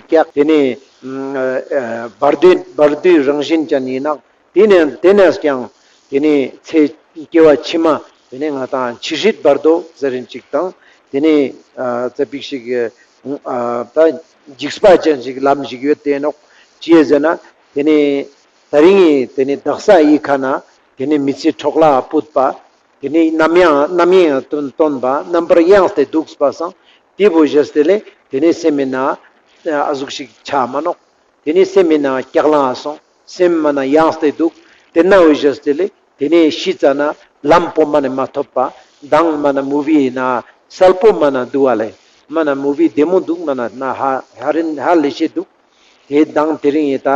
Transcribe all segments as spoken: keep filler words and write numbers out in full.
ཀྱག་ཏེ་ནེ་བར་དོའི་བར་དོའི་རང་བཞིན་ཅན་ཨིན་ནོག། ཏེ་ནེ་ཏེ་ནེ་ཀྱང་ཏེ་ནེ་ཚེ་སྐྱེ་བ་ཕྱི་མ་ཏེ་ནེ་ང་དང་འཆི་སྲིད་བར་དོ་ཟེར་རིན་ཅིག་དང་ཏེ་ནེ་ཙ་པིག་ཞིག་ད་འཇིགས་པ་ཅན་ཞིག་ལམ་ཞིག་ཡོད་དེ་ནོག། ཅི་ཟེར་ན་ཏེ་ནེ་ད་རིང་ངི་ཏེ་ནེ་དག་ས་ཡི་ཁ་ན་ཏེ་ནེ་མི་ཚེ་འཕྲོ་བརླག་པུད་པ། ཏེ་ནེ་ནམ་ཡང་ནམ་ཡང་སྟོན་སྟོན་པ་རྣམ་པར་གཡེངས་ཏེ་འདུག་པ་སང་ཏེ་བོ་ཞེས་ཏེ་ལེ་ཏེ་ནེ་སེམས་མི་ན་ཨ་ཟུག་ཞིག་ཆ་མ་ནོག། ཏེ་ནེ་སེམས་མི་ན་སྐྱག་ལང་སོང་། སེམས་མ་ན་གཡེངས་ཏེ་འདུག། ཏེ་ན་བོ་ཞེས་ཏེ་ལེ་ཏེ་ནེ་ཤི་ཙ་ན་ལམ་པོ་མ་ནེ་མ་ཐོབ་པ་དང་མ་ན་མུ་བི་ན་སལ་པོ་མ་ན་འདུག་པ་ལེ། མ་ན་མུ་བི་བདེ་མོ་འདུག། མ་ན་ན་ཧ་ཧ་རིན་ཧ་ལས་ཤེས་འདུག། ཏེ་དང་དེ་རིང་ཡི་ད་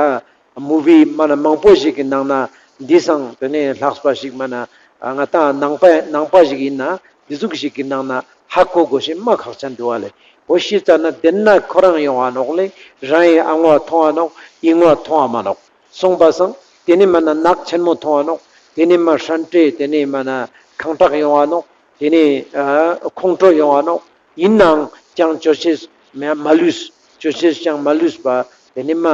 མུ་བི་མ་ན་མང་པོ་ཞིག་གི་ནང་ན་འདི་སང་ཏེ་ནེ་ལྷག་པ་ཞིག་མ་ན་ང་དང་ནང་པ་ནང་པ་ཞིག་ཨིན་ན་འདི་ཟུག་ཞིག་གི་ནང་ན་ཧ་གོ་གོ་ཤེས་མ་ཁག་ཅན་འདུག་པ་ལེ། འོ་ཤི་ཙ་ན་ཏེ་ན་ཁོ་རང་ཡོང་བ་ནོག་ལེ། རང་ཡི་ཨ་ངོ་མཐོང་བ་ནོག། ཡི་ངོ་མཐོང་བ་མ་ནོག། སོང་པ་སང་ཏེ་ནེ་མ་ན་ནག་ཆེན་མོ་མཐོང་བ་ནོག། ཏེ་ནེ་མ་ཧྲན་ཏེ་ཏེ་ནེ་མ་ན་ཁང་ཁྲག་ཡོང་བ་ནོག། ཏེ་ནེ་ཁོང་ཁྲོ་ཡོང་བ་ནོག། ཨིན་ནའང་ཅང་ཅོ་ཅེས་མ་ལུས། ཅོ་ཅེས་ཅང་མ་ལུས་པ་ཏེ་ནེ་མ་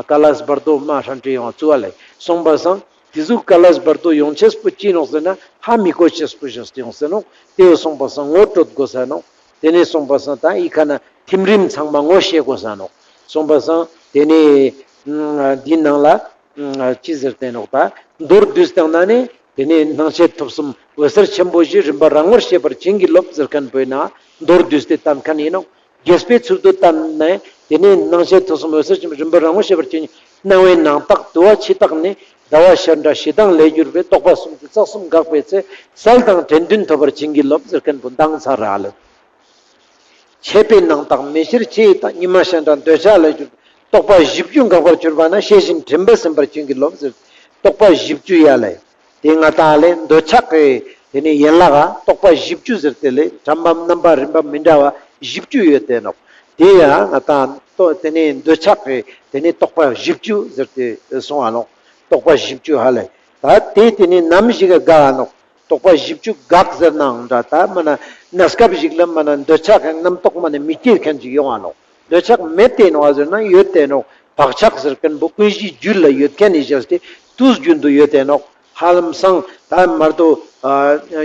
ཀ་ལས་བར་དོ་མ་ཧྲན་ཏེ་ཡོང་བ་ཙུག་པ་ལེ། སོང་པ་སང་ཏེ་ཟུག་ཀ་ལས་བར་དོ་ཡོང་ཅེས་པོ་ཅི་ནོག་ཟེར་ན་ཧ་མི་གོ་ཅེས་པོ་ཞིག་ཡོང་ཟེར་ནོག། ཏེ་བོ་སོང་པ་སང་ངོ་སྤྲོད་དགོས་ས་ནོག། ཏེ་ནེ་སོང་པ་སང་ད་ཡི་ཁ་ན་ཐིམ་རིམ་ཚང་མ་ངོ་ཤེས་དགོས་ས་ནོག། སོང་པ་སང་ཏེ་ནེ་འདི་ནང་ལ་ཅི་ཟེར་ཏེ་ནོག། ད་མདོར་བསྡུས་བཏང་ན་ནི་ཏེ་ནེ་སྣང་མཆེད་ཐོབ་གསུམ་འོད་གསལ་ཆེན་པོ་བཞི་རིམ་པ་རང་ངོར་ཤེས་པར་བྱིན་གྱིས་རློབས་ཟེར་ཁན་པོའི་ནང་མདོར་བསྡུས་ཏེ་བསྟན་ཁན་ཨིན་ནོག། རྒྱས་པའི་ཚུལ་དུ་བསྟན་ནས་ཏེ་ནེ་སྣང་མཆེད་ཐོབ་གསུམ་འོད་གསལ་ཆེན་པོ་རིམ་པ་རང་ངོར་ཤེས་པར་བྱིན། སྣང་བའི་ནང་རྟགས་དུ་བ་ཕྱི་རྟགས་ནི། ཟླ་བ་ཤར་འདྲ་ཞེ་སྡང་ལས་གྱུར་པའི། རྟོག་པ་གསུམ་གྱིས་རྩ་གསུམ་འགགས་པའི་ཚེ། གསལ་དང་དྲན་འདུན་ཐོབ་པར་བྱིན་གྱིས་རློབས་ཟེར་ཁན་པོ་མདང་ཚར་ར་ལེ། མཆེད་པའི་ནང་རྟགས་མེ་ཤེར་ཕྱིའི་རྟགས། ཉི་མ་ཤར་འདྲ་འདོད་ཆགས་ལས་གྱུར། རྟོག་པ་བཞི་བཅུ་འགགས་པར་གྱུར་པ་ན། ཤེས་བཞིན་དྲན་པས་ཟིན་པར་བྱིན་གྱིས་རློབས་ཟེར། རྟོག་པ་བཞི་བཅུ་ཡ་ལེ། ཏེ་ང་དང་ལེ་འདོད་ཆགས་ཀྱི་ཏེ་ནེ་ཡན་ལག་ག་རྟོག་པ་བཞི་བཅུ་ཟེར་ཏེ་ལེ་གྲངས་པ་རྣམ་པ་རིམ་པ་མི་འདྲ་བ་བཞི་བཅུ་ཡོད་དེ་ནོག། ཏེ་ཡང་ང་དང་ཏོ་ཏེ་ནེ་འདོད་ཆགས་ཀྱི་ཏེ་ནེ་རྟོག་པ་བཞི་བཅུ་ཟེར་ཏེ་སོང་བ་ནོག། རྟོག་པ་བཞི་བཅུ་ཧ་ལེ། ད་ཏེ་ཏེ་ནེ་ནམ་ཞིག་ག་འགག་ནོག། རྟོག་པ་བཞི་བཅུ་འགག་ཟེར་ནའང་འདྲ། ད་མ་ན་གནས་སྐབས་ཤིག་ལ་མ་ན་འདོད་ཆགས་ཀྱི་རྣམ་རྟོག་མ་ནེ་མི་སྐྱེ་ཁན་ཅིག་ཡོང་བ་ནོག། འདོད་ཆགས་མེད་དེ་ནོག་ཟེར་ན་ཡོད་དེ་ནོག། བག་ཆགས་ཟེར་ཁན་པོ་ཀུན་གཞིའི་རྒྱུད་ལ་ཡོད་ཁན་ནི་བཞག་སྟེ་དུས་རྒྱུན་དུ་ཡོད་དེ་ནོག། ཧ་ལམ་སང་ད་མར་དུ་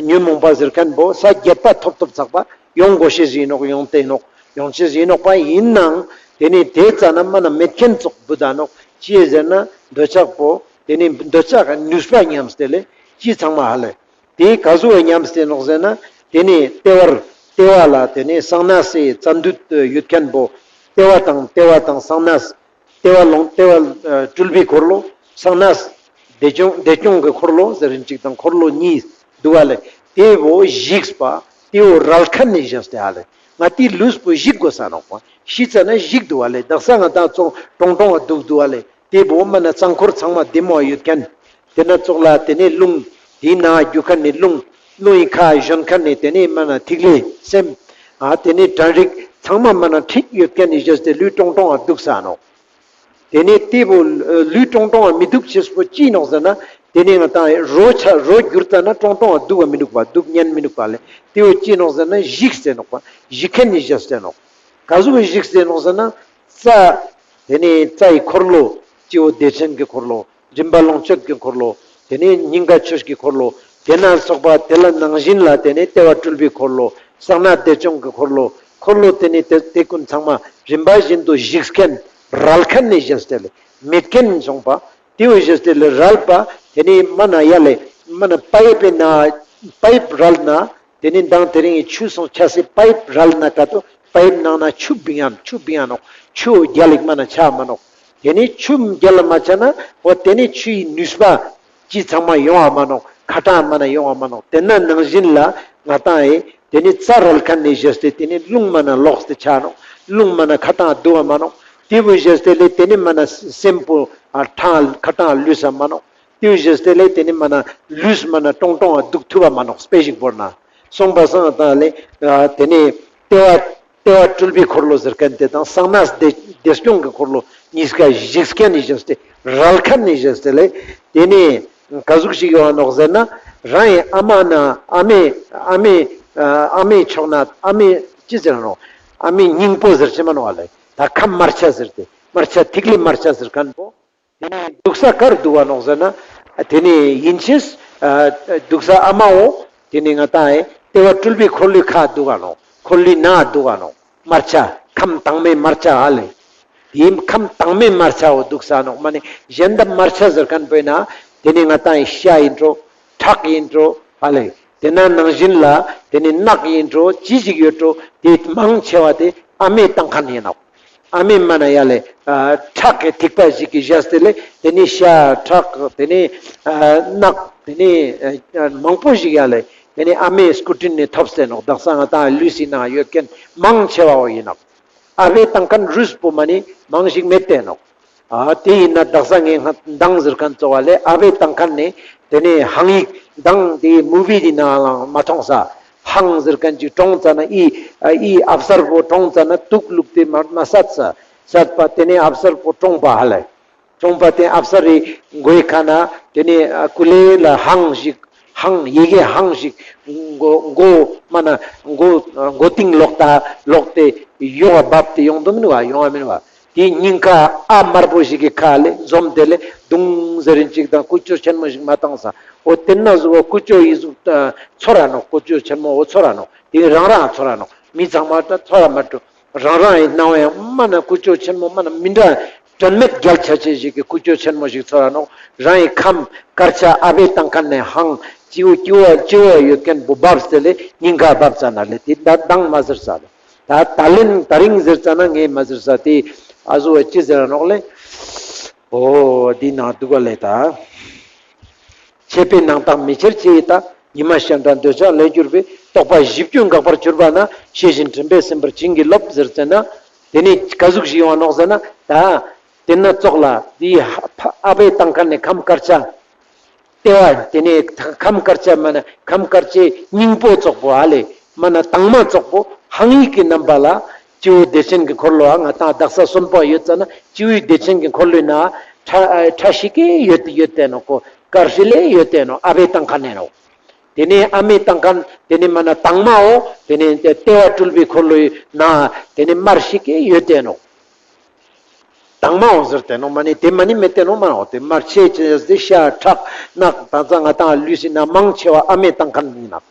ཉོན་མོངས་པ་ཟེར་ཁན་པོ་ས་བརྒྱད་པ་ཐོབ་ཐོབ་ཚག་པ་ཡོང་གོ་ཤེས་ཨིན་ནོག། ཡོང་དེ་ནོག། ཡོང་ཅེས་ཨིན་ནོག་པ། ཨིན་ནའང་ཏེ་ནེ་ཏེ་ཙ་ན་མ་ན་མེད་ཁན་ཙོགས་བུད་ད་ནོག། ཅི་ཟེར་ན་འདོད་ཆགས་པོ་ཏེ་ནེ་འདོད་ཆགས་ཀྱི་ནུས་པ་ཉམས་ཏེ་ལེ་ཅི་ཚང་མ་ཧ་ལེ། ཏེ་ག་ཟུག་ཉམས་ཏེ་ནོག་ཟེར་ན་ཏེ་ནེ་ལྟེ་བར་ལྟེ་བ་ལ་ཏེ་ནེ་གསང་གནས་སི་རྩ་མདུད་ཡོད་ཁན་པོ་ལྟེ་བ་དང་ལྟེ་བ་དང་གསང་གནས་ལྟེ་བ་ལོང་ལྟེ་བ་སྤྲུལ་པའི་འཁོར་ལོ། གསང་གནས་བདེ་སྐྱོང་བདེ་སྐྱོང་གི་འཁོར་ལོ་ཟེར་རིན་ཅིག་དང་འཁོར་ལོ་གཉིས་འདུག་པ་ལེ། ཏེ་བོ་ཞིག་པ་ཏེ་བོ་རལ་ཁན་ནི་བཞག་སྟེ་ཧ་ལེ། ང་ཏེ་ལུས་པོ་ཞིག་དགོས་ས་ནོག་པ། ཤི་ཙ་ན་ཞིག་འདུག་པ་ལེ། དག་ས་ང་དང་ཙོང་ཀྲོང་ཀྲོང་བ་འདུག་འདུག་པ་ལེ། ཏེ་བོ་མ་ན་རྩ་འཁོར་ཚང་མ་བདེ་མོ་ཡོད་ཁན། ཏེ་ན་ཙོགས་ལ་ཏེ་ནེ་རླུང་། ཏེའི་ནང་རྒྱུ་ཁན་ནི་རླུང་། རླུང་ངི་ཁ་ཞོན་ཁན་ནི་ཏེ་ནེ་མ་ན་ཐིག་ལེ་སེམས། ཨ་ཏེ་ནེ་དྲན་རིག་ཚང་མ་མ་ན་ཁྲིག་ཡོད་ཁན་ནི་བཞག་སྟེ་ལུས་ཀྲོང་ཀྲོང་བ་འདུག་ས་ནོག། ཏེ་ནེ་ཏེ་བོ་ལུས་ཀྲོང་ཀྲོང་བ་མི་འདུག་ཅེས་པོ་ཅི་ནོག་ཟེར་ན་ཏེ་ནེ་ང་དང་རོ་ཆ་རོ་གྱུར་ཙ་ན་ཀྲོང་ཀྲོང་བ་འདུག་པ་མི་འདུག་པ། འདུག་ཉན་མི་འདུག་པ་ལེ། ཏེ་བོ་ཅི་ནོག་ཟེར་ན་ཞིག་སྟེ་ནོག་པ། ཞིག་ཁན་ནི་བཞག་སྟེ་ནོག། ག་ཟུག་གི་ཞིག་སྟེ་ནོག་ཟེར་ན་རྩ། ཏེ་ནེ་རྩ་ཡི་འཁོར་ལོ། སྤྱི་བོ་བདེ་ཆེན་གྱི་འཁོར་ལོ། མགྲིན་པ་ལོངས་སྤྱོད་ཀྱི་འཁོར་ལོ། ཏེ་ནེ་སྙིང་ག་ཆོས་ཀྱི་འཁོར་ལོ། ཏེ་ན་སོགས་པ་ཏེ་ལ་ནང་བཞིན་ལ་ཏེ་ནེ་ལྟེ་བ་སྤྲུལ་པའི་འཁོར་ལོ། གསང་གནས་བདེ་སྐྱོང་གི་འཁོར་ལོ། འཁོར་ལོ་ཏེ་ནེ་ཏེ་ཏེ་ཀུན་ཚང་མ་རིམ་པ་བཞིན་དུ་ཞིག་ཁན་རལ་ཁན་ནི་བཞག་སྟེ་ལེ་མེད་ཁན་སོང་པ། ཏེ་བོ་བཞག་སྟེ་ལེ་རལ་པ་ཏེ་ནེ་མ་ན་ཡ་ལེ་མ་ན་པའིབ་པའི་ནང་པའིབ་རལ་ན། ཏེ་ནེ་མདང་དེ་རིང་ངི་ཆུ་སོང་ཆ་སེ་པའིབ་རལ་ན་ཀ་ཏོ་པའིབ་ནང་ན་ཆུ་བིང་ཡང་ཆུ་བིང་ཡང་ནོག། ཆུ་རྒྱལ་ལ་མ་ན་ཆ་མ་ནོག། ཏེ་ནེ་ཆུ་རྒྱལ་ལ་མ་ཆ་ན་འོ་ཏེ་ནེ་ཆུ་ཡི་ནུས་པ་ཅི་ཚང་མ་ཡོང་བ་མ་ནོག། ཁ་ཏང་མ་ན་ཡོང་བ་མ་ནོག། ཏེ་ན་ནང་བཞིན་ལ་ང་ཏང་ཨེ་ཏེ་ནེ་རྩ་རལ་ཁན་ནེ་བཞག་སྟེ་ཏེ་ནེ་རླུང་མ་ན་ལོག་སྟེ་ཆ་ནོག། རླུང་མ་ན་ཁ་ཏང་འདུ་བ་མ་ནོག། ཏེ་བོ་བཞག་སྟེ་ལེ་ཏེ་ནེ་མ་ན་སེམས་པོ་ཨ་ཁ་ཏང་ལུས་ས་མ་ནོག། ཏེ་བོ་བཞག་སྟེ་ལེ་ཏེ་ནེ་མ་ན་ལུས་མ་ན་ཀྲོང་ཀྲོང་ང་འདུག་ཐུབ་བ་མ་ནོག། དཔེ་ཞིག་བོར་ན། སོང་པ་སང་ད་ལེ་ཨ་ཏེ་ནེ་ལྟེ་བ་ལྟེ་བ་སྤྲུལ་པའི་འཁོར་ལོ་ཟེར་ཁན་ཏེ་དང་གསང་གནས་བདེ་བདེ་སྐྱོང་གི་འཁོར་ལོ་གཉིས་ཀ་ཞིག་ཁན་ནེ་བཞག་སྟེ་རལ་ཁན་ནེ་བཞག་སྟེ་ལེ། ཏེ་ནེ་ག་ཟུག་ཞིག་ཡོང་བ་ནོག་ཟེར་ན་རང་ཡི་ཨ་མ་ན་ཨ་མའི་ཨ་མའི་ཨ་མའི་ཕྱོགས་ན་ཨ་མའི་ཅི་ཟེར་ནོག། ཨ་མའི་སྙིང་པོ་ཟེར་ཅེས་མ་ནོག་ཨ་ལེ། ད་ ཁམས་དམར་ཆ་ཟེར་ཏེ་དམར་ཆ་ཐིག་ལེ་དམར་ཆ་ཟེར་ཁན་པོ། ཏེ་ནེ་དུག་ས་གར་དུག་ག་ནོག་ཟེར་ན། ཏེ་ནེ་ཨིན་ཅེས་དུག་ས་ཨ་མའོ། ཏེ་ནེ་ང་ཏང་ཨེ་ལྟེ་བ་སྤྲུལ་པའི་འཁོར་ལོའི་ཁ་དུག་ག་ནོག། འཁོར་ལོའི་ནང་དུག་ག་ནོག། དམར་ཆ་ཁམས་དྭངས་མའི་དམར་ཆ་ཨ་ལེ། ཏེ་ཁམས་དྭངས་མའི་དམར་ཆའོ་དུག་ས་ནོག། མ་ནེ་གཞན་དག་དམར་ཆ་ཟེར་ཁན་པོ་ཨིན་ན། ཏེ་ནེ་ང་ཏང་ཨེ་ཤ་ཨིན་འགྲོ། ཁྲག་ཨིན་འགྲོ་ཨ་ལེ། ཏེ་ན་ནང་བཞིན་ལ་ཏེ་ནེ་རྣག་ཨིན་འགྲོ་ཅི་ཞིག་ཡོད་འགྲོ་ཏེ་མང་ཆེ་བ་ཏེ་ཨ་མའི་ཏང་ཁན་ཨིན་ནོག། ཨ་མའི་མ་ན་ཡ་ལེ་ཁྲག་གི་ཐིགས་པ་ཞིག་གི་བཞག་སྟེ་ལེ། ཏེ་ནེ་ཤ་ཁྲག་ཏེ་ནེ་རྣག་ཏེ་ནེ་མང་པོ་ཞིག་ཡ་ལེ། ཏེ་ནེ་ཨ་མའི་སྐུ་དྲིན་ནེ་ཐོབ་སྟེ་ནོག། དག་ས་ང་ཏང་ལུས་སི་ནང་ཡོད་ཁན་མང་ཆེ་བའོ་ཨིན་ནོག། ཨ་བའི་ཏང་ཁན་རུས་པོ་མ་ནེ་མང་ཞིག་མེད་དེ་ནོག། ཨ་ཏེ་ཨིན་ན་དག་ས་ངས་མདང་ཟེར་ཁན་ཙོགས་ལེ་ཨ་བའི་ཏང་ཁན་ནེ་ཏེ་ནེ་ཧང་ཡིག་མདང་ཏེ་མུ་བི་ཏེ་ནང་ལ་མ་ཐོང་ས། ཧང་ཟེར་ཁན་ཅིག་གྲོངས་ཙ་ན་ཨི་ཨི་ཨབ་སར་པོ་གྲོངས་ཙ་ན་དུག་བླུགས་ཏེ་མ་མ་སད་ས། སད་པ་ཏེ་ནེ་ཨབ་སར་པོ་གྲོངས་པ་ཧ་ལེ། གྲོངས་པ་ཏེ་ཨབ་སར་རི་མགོའི་ཁ་ན་ཏེ་ནེ་ཀུ་ལེ་ལ་ཧང་ཞིག་ཧང་ཡི་གེ་ཧང་ཞིག་མགོ་མགོ་མ་ན་མགོ་མགོ་ཏིང་ལོག་ཏ་ལོག་སྟེ་ཡོག་བབས་ཏེ་ཡོང་དུག་མིན་བ་ཡོང་བ་མིན་བ། ཏེ་སྙིང་ཁ་ཨ་དམར་པོ་ཞིག་གི་ཁ་ལེ་འཛོམས་ཏེ་ལེ་དུང་ཟེར་རིན་ཅིག་དང་ཀུ་ཅོ་ཆེན་མོ་ཞིག་མ་བཏང་ས། འོ་ཏེ་ན་ཟུག་འོ་ཀུ་ཅོ་ཨི་ཟུག་ཚོར་ར་ནོག། ཀུ་ཅོ་ཆེན་མོ་འོ་ཚོར་ར་ནོག། ཏེ་རང་རང་ཚོར་ར་ནོག། མི་ཚང་མ་ད་ཚོར་ར་མ་ཏོ། རང་རང་ཨི་སྣང་བ་ཡང་མ་ན་ཀུ་ཅོ་ཆེན་མོ་མ་ན་མི་འདྲ་དོན་མེད་རྒྱལ་ཆ་ཆེ་ཞིག་གི་ཀུ་ཅོ་ཆེན་མོ་ཞིག་ཚོར་ར་ནོག། རང་ཨི་ཁམས་དཀར་ཆ་ཨ་བའི་ཏང་ཁན་ནེ་ཧང་སྤྱི་བོ་སྤྱི་བོ་སྤྱི་བོ་ཡོད་ཁན་པོ་བབས་ཏེ་ལེ་སྙིང་ཁ་བབས་ཙ་ན་ལེ་ཏེ་ད་མདང་མ་ཟེར་ས་ལེ། ད་ད་ལན་ད་རིང་ཟེར་ཙ་ན་ངས་མ་ཟེར་ས་ཏེ་ཨ་ཟུག་ཅི་ཟེར་ར་ནོག་ལེ། འོ་འདི་ནང་འདུག་ག་ལེ་ད། ཆད་པའི་སྣང་དག་མི་འཆར་ཅེས་ཡིན་ད། ཉི་མ་ཤར་འདྲ་འདོད་ཆགས་ལས་གྱུར་པའི། རྟོག་པ་གཞི་བཅུ་འགག་པར་གྱུར་པ་ན། ཤེས་བཞིན་དྲན་པས་ཟིན་པར་བྱིན་གྱིས་རློབས་ཟེར་ཙ་ན། ཏེ་ནེ་ག་ཟུག་ཞིག་ཡོང་ང་ནོག་ཟེར་ན་ད། ཏེ་ན་ཙོགས་ལ་འདི་ཨ་བའི་ཏང་ཁན་ནེ་ཁམས་དཀར་ཆ། ལྟེ་བ་ཏེ་ནེ་ཁམས་དཀར་ཆ་མ་ན་ཁམས་དཀར་ཆའི་སྙིང་པོ་ཙོགས་པོ་ཨ་ལེ་མ་ན་དྭངས་མ་ཙོགས་པོ་ཧང་ཡིག་གི་རྣམ་པ་ལ་སྤྱི་བོ་བདེ་ཆེན་གྱི་འཁོར་ལོ་ཨ་ང་ཏང་དག་ས་གསོན་པོ་ཡོད་ཙ་ན་སྤྱི་བོའི་བདེ་ཆེན་གྱི་འཁོར་ལོའི་ནང་ཁྲ་ཁྲ་ཤིག་གི་ཡོད་ཡོད་དེ་ནོག་གོ། དཀར་ཧྲིལ་ལེ་ཡོད་དེ་ནོག་ཨ་བའི་ཏང་ཁན་ནེ་ནོག། ཏེ་ནེ་ཨ་མའི་ཏང་ཁན་ཏེ་ནེ་མ་ན་དྭངས་མའོ། ཏེ་ནེ་ལྟེ་བ་སྤྲུལ་པའི་འཁོར་ལོའི་ནང་ཏེ་ནེ་དམར་ཤིག་གི་ཡོད་དེ་ནོག། དྭངས་མའོ་ཟེར་ཏེ་ནོག་མ་ནེ་ཏེ་མ་ནེ་མེད་དེ་ནོག་མ་ནོག། ཏེ་དམར་ཆེ་ཆེ་ཟེར་ཤ་ཁྲག་རྣག་ད་ཙ་ང་ཏང་ལུས་སི་ནང་མང་ཆེ་བ་ཨ་མའི་ཏང་ཁན་ཨིན་ནོག།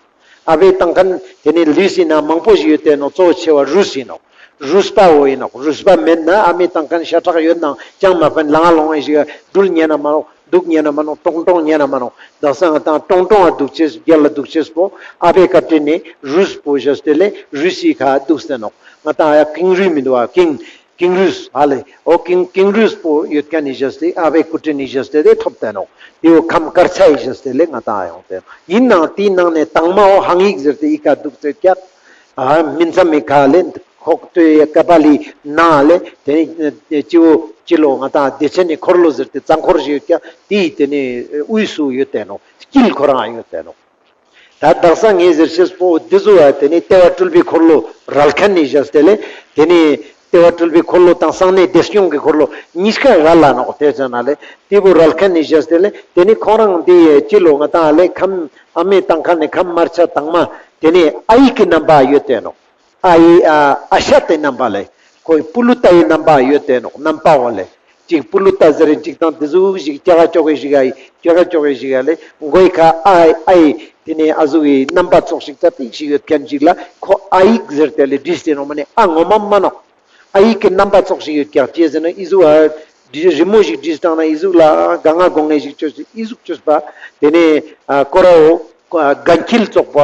ཨ་བའི་ཏང་ཁན་ཏེ་ནེ་ལུས་སི་ནང་མང་པོ་ཞིག་ཡོད་དེ་ནོག། གཙོ་བོ་ཆེ་བ་རུས་ཨིན་ནོག། རུས་པའོ་ཨིན་ནོག། རུས་པ་མེད་ན་ཨ་མའི་ཏང་ཁན་ཤ་ཁྲག་ཡོད་ནང་ཅང་མ་ཕན། ལང་ལོང་ཞིག་ག་འགྲུལ་ཉན་ན་མ་ནོག། འདུག་ཉན་ན་མ་ནོག། ཀྲོང་ཀྲོང་ཉན་ན་མ་ནོག། དག་ས་ང་ཏང་ཀྲོང་ཀྲོང་ང་འདུག་ཅེས་རྒྱལ་ལ་འདུག་ཅེས་པོ་ཨ་བའི་བཀའ་དྲིན་ནེ་རུས་པོ་བཞག་སྟེ་ལེ་རུས་སི་ཁ་འདུག་སྟེ་ནོག། ང་ཏང་ཡ་ཀིང་རུས་མི་འདུག་བ། ཀིང་ཀིང་རུས་ཧ་ལེ། འོ་ཀིང་ཀིང་རུས་པོ་ཡོད་ཁན་ནི་བཞག་སྟེ་ཨ་བའི་སྐུ་དྲིན་ནི་བཞག་སྟེ་ལེ་ཐོབ་སྟེ་ནོག། ཏེ་བོ་ཁམས་དཀར་ཆའི་བཞག་སྟེ་ལེ་ང་ཏང་ཡོང་སྟེ་ཨིན་ནང་ཏེའི་ནང་ནེ་དྭངས་མའོ་ཧང་ཡིག་ཟེར་ཏེ་ཨི་ཁ་འདུག་ཙེ་ཀྱག། ཨ་མིན་ཙམ་མི་ཁ་ལེ་ཁོག་ཏོའི་ཀ་པ་ལི་ནང་ལེ་ཏེ་ནེ་སྤྱི་བོ་སྤྱི་ལོ་ང་ཏང་བདེ་ཆེན་ནི་འཁོར་ལོ་ཟེར་ཏེ་རྩ་འཁོར་ཞིག་ཡོད་ཀྱག། ཏེའི་ཏེ་ནེ་དབུས་སུ་ཡོད་དེ་ནོག། དཀྱིལ་ཁོ་རང་ཡོད་དེ་ནོག། ད་དག་ས་ངས་ཟེར་ཤེས་པོ་འདི་ཟུ་བ་ཏེ་ནེ་ལྟེ་བ་སྤྲུལ་པའི་འཁོར་ལོ་རལ་ཁན་ནི་བཞག་སྟེ་ལེ་ཏེ་ནེ་ལྟེ་བ་སྤྲུལ་པའི་འཁོར་ལོ་དང་གསང་གནས་བདེ་སྐྱོང་གི་འཁོར་ལོ་གཉིས་ཀ་རལ་ལ་ནོག། ཏེ་ཙ་ན་ལེ་ཏེ་བོ་རལ་ཁན་ནི་བཞག་སྟེ་ལེ་ཏེ་ནེ་ཁོ་རང་འདི་སྤྱི་ལོ་ང་ཏང་ལེ་ཁམས་ཨ་མའི་ཏང་ཁན་ནི་ཁམས་དམར་ཆ་དྭངས་མ་ཏེ་ནེ་ཨ་ཡིག་གི་རྣམ་པ་ཡོད་དེ་ནོག། ཨ་ཡི་ཨ་ཨ་ཤད་དེ་རྣམ་པ་ལེ། ཁོའི་པུ་ལུ་ཏའི་རྣམ་པ་ཡོད་དེ་ནོག། རྣམ་པའོ་ལེ། ཅིག་པུ་ལུ་ཏ་ཟེར་རིན་ཅིག་དང་ཏེ་ཟུག་ཞིག་སྐྱ་ག་ཅོག་གི་ཞིག་ཨ་ཡི་སྐྱ་ག་ཅོག་གི་ཞིག་ཨ་ལེ། མགོའི་ཁ་ཨ་ཨ་ཡི་ཏེ་ནེ་ཨ་ཟུག་གི་རྣམ་པ་ཙོགས་ཤིག་ཙ་ཏིག་ཞིག་ཡོད་ཁན་ཞིག་ལ་ཁོ་ཨ་ཡིག་ཟེར་ཏེ་ལེ་བྲིས་ཏེ་ནོག་མ་ནེ་ཨ་ངོ་མ་མ་ནོག། ཨ་ཡིག་གི་རྣམ་པ་ཙོགས་ཤིག་ཡོད་ཀྱག་ཅི་ཟེར་ན་ཨི་ཟུག་ཨ་རི་མོ་ཞིག་བྲིས་བཏང་ན་ཨི་ཟུག་ལ་ག་ང་གོ་ངེ་ཞིག་ཅོས་ཏེ་ཨི་ཟུག་ཅོས་པ་ཏེ་ནེ་ཨ་ཀོ་ར་འོ། དགའ་འཁྱིལ་ཙོགས་པ་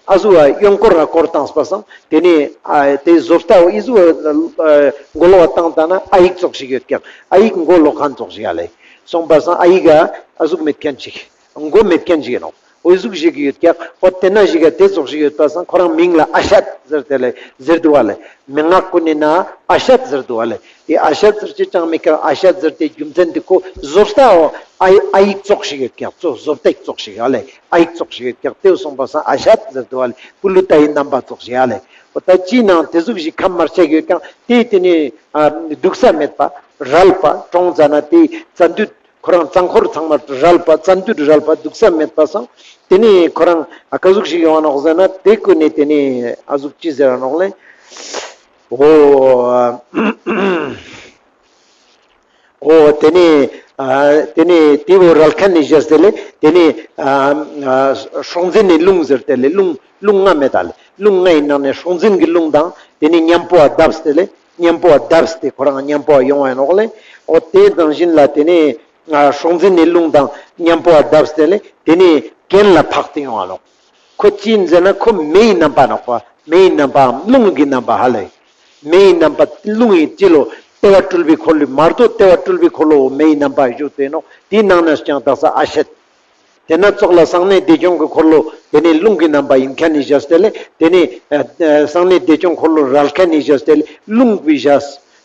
ཨ་ཟུག་གཡོན་སྐོར་ར་སྐོར་བཏང་པ་སང་ཏེ་ནེ་ཨ་ཏེ་བཟོ་ལྟ་བོ་ཨི་ཟུག་མགོ་ལོག་བཏང་ད་ན་ཨ་ཡིག་ཙོགས་ཤིག་ཡོད་ཀྱག། ཨ་ཡིག་མགོ་ལོག་ཁན་ཙོགས་ཤིག་ཨ་ལེ། སོང་པ་སང་ཨ་ཡིག་ག་ཨ་ཟུག་མེད་ཁན་ཅིག་མགོ་མེད་ཁན་ཅིག་ཨིན་ནོག། འོ་ཨི་ཟུག་ཞིག་ཡོད་ཀྱག། འོ་ཏེ་ན་ཞིག་ག་ཏེ་ཙོགས་ཤིག་ཡོད་པ་སང་ཁོ་རང་མིང་ལ་ཨ་ཤད་ཟེར་ཏེ་ལེ་ཟེར་དུག་ཨ་ལེ། མན་ངག་གུན་ནི་ན་ཨ་ཤད་ཟེར་དུག་ཨ་ལེ། ཏེ་ཨ་ཤད་ཟེར་ཅེས་ཅང་མེད་ཀྱག། ཨ་ཤད་ཟེར་ཏེ་རྒྱུ་མཚན་ཏེ་ཁོ་བཟོ་ལྟ་བོ་ཨ་ཨ་ཡིག་ཙོགས་ཤིག་ཡོད་ཀྱག། ཙོ་བཟོ་ལྟ་ཙོགས་ཤིག་ཨ་ལེ། ཨ་ཡིག་ཙོགས་ཤིག་ཡོད་ཀྱག། ཏེ་བོ་སོང་པ་སང་ཨ་ཤད་ཟེར་དུག་ཨ་ལེ། པུ་ལུ་ཏའི་རྣམ་པ་ཙོགས་ཤིག་ཨ་ལེ། འོ་ད་ཅི་ནང་ཏེ་ཟུག་ཞིག་ཁམས་དམར་ཆ་ཡོད་ཀྱག། ཏེ་ཏེ་ནེ་ཨ་འདུག་ས་མེད་པ་རལ་པ་གྲོངས་ཙ་ན་ཏེ་རྩ་མདུད་ཁོ་རང་རྩ་འཁོར་ཚང་མ་རལ་པ་རྩ་མདུད་རལ་པ་འདུག་ས་མེད་པ་སང་ཏེ་ནེ་ཁོ་རང་ཨ་ག་ཟུག་ཞིག་ཡོང་ང་ནོག་ཟེར་ན་ཏེ་གུན་ནེ་ཏེ་ནེ་ཨ་ཟུག་ཅི་ཟེར་ར་ནོག་ལེ། འོ། འོ་དེ་ནི་ཨ་དེ་ནི་དེ་བོ་རལ་ཁན་ནི་བཞག་སྟེ་ལེ། དེ་ནི་ཨ་ཨ་སྲོག་འཛིན་ནི་རླུང་ཟེར་ཏེ་ལེ། རླུང་རླུང་ལྔ་མེད་ད་ལེ། རླུང་ལྔའི་ནང་ནས་སྲོག་འཛིན་གྱི་རླུང་དང་དེ་ནི་མཉམ་པོ་བརྡབས་ཏེ་ལེ། མཉམ་པོ་བརྡབས་ཏེ་ཁོ་རང་མཉམ་པོ་ཡོང་བ་ནོག་ལེ། འོ་དེ་ནང་བཞིན་ལ་དེ་ནི་ཨ་སྲོག་འཛིན་ནི་རླུང་དང་མཉམ་པོ་བརྡབས་ཏེ་ལེ། དེ་ནི་གྱེན་ལ་འཕགས་ཏེ་ཡོང་བ་ནོག། ཁོ་ཅི་ཡིན་ཟེར་ན་ཁོ་མེའི་རྣམ་པ་ནོག་པ། མེའི་རྣམ་པའམ་རླུང་གི་རྣམ་པ་ཧ་ལེ། མེའི་རྣམ་པ་རླུང་ཡིན་ཅི་ལོ། ལྟེ་བ་སྤྲུལ་པའི་འཁོར་ལོའི་མར་དོ་ལྟེ་བ་སྤྲུལ་པའི་འཁོར་ལོ་མེའི་རྣམ་པ་བཞུགས་ཏེ་ནོག། དེའི་ནང་ནས་ཀྱང་དག་ས་ཨ་ཤད། དེ་ན་ཙོགས་ལ་གསང་གནས་བདེ་སྐྱོང་གི་འཁོར་ལོ་དེ་ནི་རླུང་གི་རྣམ་པ་ཡིན་ཁན་ནི་བཞག་སྟེ་ལེ། དེ་ནི་ཨ་ཨ་གསང་གནས་བདེ་སྐྱོང་འཁོར་ལོ་རལ་ཁན་ནི་བཞག་སྟེ་ལེ། རླུང་བི་བཞག།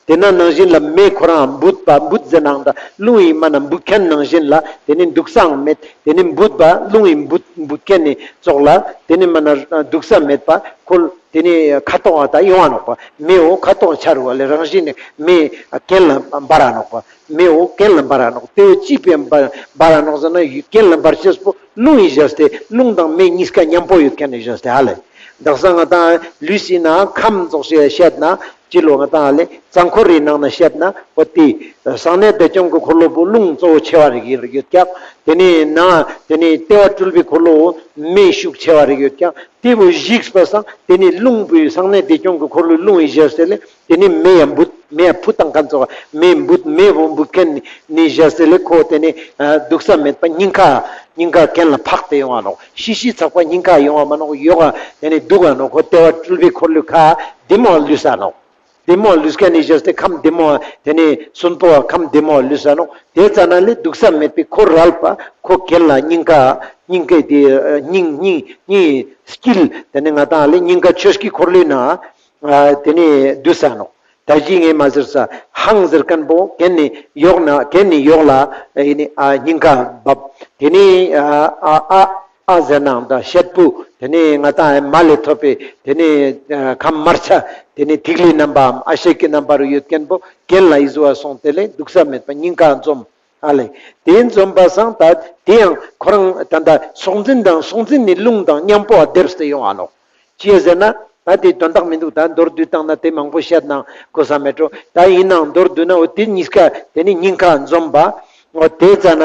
དེ་ན་ནང་བཞིན་ལ་མེ་ཁོ་རང་འབུད་པ་འབུད་ཟེར་ནའང་ད་རླུང་ཡིན་མ་ན་འབུད་ཁན་ནང་བཞིན་ལ་དེ་ནི་འདུག་སའང་མེད། དེ་ནི་འབུད་པ་རླུང་ཡིན་འབུད་འབུད་ཁན་ནི་ཙོགས་ལ་དེ་ནི་མ་ན་འདུག་ས་མེད་པ་ཁོ་དེ་ནི་ཁ་ཐོག་ཨ་ད་ཡོང་བ་ནོག་པ། མེ་འོ་ཁ་ཐོག་ཆ་རུག་པ་ལེ། རང་བཞིན་ནི་མེ་གྱེན་ལ་འབར་ར་ནོག་པ། མེ་འོ་གྱེན་ལ་འབར་ར་ནོག། དེ་འོ་ཅི་ཕིའ་འབར་འབར་ར་ནོག་ཟེར་ན་གྱེན་ལ་འབར་ཅེས་པོ་རླུང་ཡིན་བཞག་སྟེ་རླུང་དང་མེ་གཉིས་ཀ་མཉམ་པོ་ཡོད་ཁན་ནི་བཞག་སྟེ་ཧ་ལེ། དག་ས་ང་ཏང་ལུས་སི་ནང་ཁམས་ཙོགས་ཤིག་བཤད་ན་ཅི་ལོ་ང་ཏང་ལེ་རྩ་འཁོར་རི་ནང་ན་བཤད་ན་འོ་དེ་གསང་གནས་བདེ་སྐྱོང་གི་འཁོར་ལོ་པོ་རླུང་གཙོ་བོ་ཆེ་བ་རིག་ཡོད་ཀྱག། དེ་ནི་ནང་དེ་ནི་ལྟེ་བ་སྤྲུལ་པའི་འཁོར་ལོ་མེ་ཤུགས་ཆེ་བ་རིག་ཡོད་ཀྱག། དེ་བོ་ཞིག་པ་སང་དེ་ནི་རླུང་པོའི་གསང་གནས་བདེ་སྐྱོང་གི་འཁོར་ལོའི་རླུང་ཡི་བཞག་སྟེ་ལེ། དེ་ནི་མེ་ཡང་འབུད། མེ་ཡང་ཕུ་བཏང་ཁན་ཙོགས་མེ་འབུད། མེ་བོ་འབུད་ཁན་ནི་བཞག་སྟེ་ལེ། ཁོ་དེ་ནི་ཨ་འདུག་ས་མེད་པ་སྙིང་ཁ་སྙིང་ཁ་གྱེན་ལ་འཕགས་ཏེ་ཡོང་བ་ནོག། ཤི་ཤི་ཚག་པ་སྙིང་ཁ་ཡོང་བ་མ་ནོག། ཡོག་ག་དེ་ནི་འདུག་ག་ནོག། ཁོ་ལྟེ་བ་སྤྲུལ་པའི་འཁོར་ལོའི་ཁ་བདེ་མོ་ལུས་ས་ནོག། བདེ་མོ་ལུས་ཁན་ནི་བཞག་སྟེ་ཁམས་བདེ་མོ་དེ་ནི་གསོན་པོ་ཁམས་བདེ་མོ་ལུས་ས་ནོག། དེ་ཙ་ན་ལེ་འདུག་ས་མེད་པའི་ཁོ་རལ་པ་ཁོ་གྱེན་ལ་སྙིང་ཁ་སྙིང་ཁའི་དེ་སྙིང་སྙིང་སྙིང་དཀྱིལ་དེ་ནི་ང་ཏང་ལེ་སྙིང་ཁ་ཆོས་ཀྱི་འཁོར་ལོའི་ནང་ཨ་དེ་ནི་འདུས་ས་ནོག། ད་ཅི་ངས་མ་ཟེར་ས་ཧང་ཟེར་ཁན་པོ་གྱེན་ནི་ཡོག་ན་གྱེན་ནི་ཡོག་ལ་ཨ་ནི་ཨ་སྙིང་ཁ་བབས། དེ་ནི་ཨ་ཨ་ཨ་ཨ་ཟེར་ནའང་ད་ཤད་པོ་དེ་ནི་ང་ཏང་མ་ལས་ཐོབ་པའི་དེ་ནི་ཨ་ཁམས་དམར་ཆ་དེ་ནི་ཐིག་ལེའི་རྣམ་པའམ་ཨ་ཤད་ཀྱི་རྣམ་པ་རུ་ཡོད་ཁན་པོ་གྱེན་ལ་ཡི་ཟུ་བ་སོང་སྟེ་ལེ་འདུག་ས་མེད་པ་སྙིང་ཁ་འཛོམས། ཨ་ལེ། དེ་འཛོམས་པ་སང་ད་དེ་ཡང་ཁོ་རང་ད་ད་སྲོག་འཛིན་དང་སྲོག་འཛིན་ནི་རླུང་དང་མཉམ་པོ་བསྡེབས་ཏེ་ཡོང་ཨ་ནོག། ཅི་ཡ་ཟེར་ན་ད་དེ་དོན་དག་མི་འདུག། ད་མདོར་བསྡུས་བཏང་ན་དེ་མང་པོ་བཤད་ན་གོ་ས་མེད་འགྲོ། ད་ཡིན་ནའང་མདོར་བསྡུས་ན་འོ་དེ་གཉིས་ཀ་དེ་ནི་སྙིང་ཁ་འཛོམས་པ། འོ་དེ་ཙ་ན་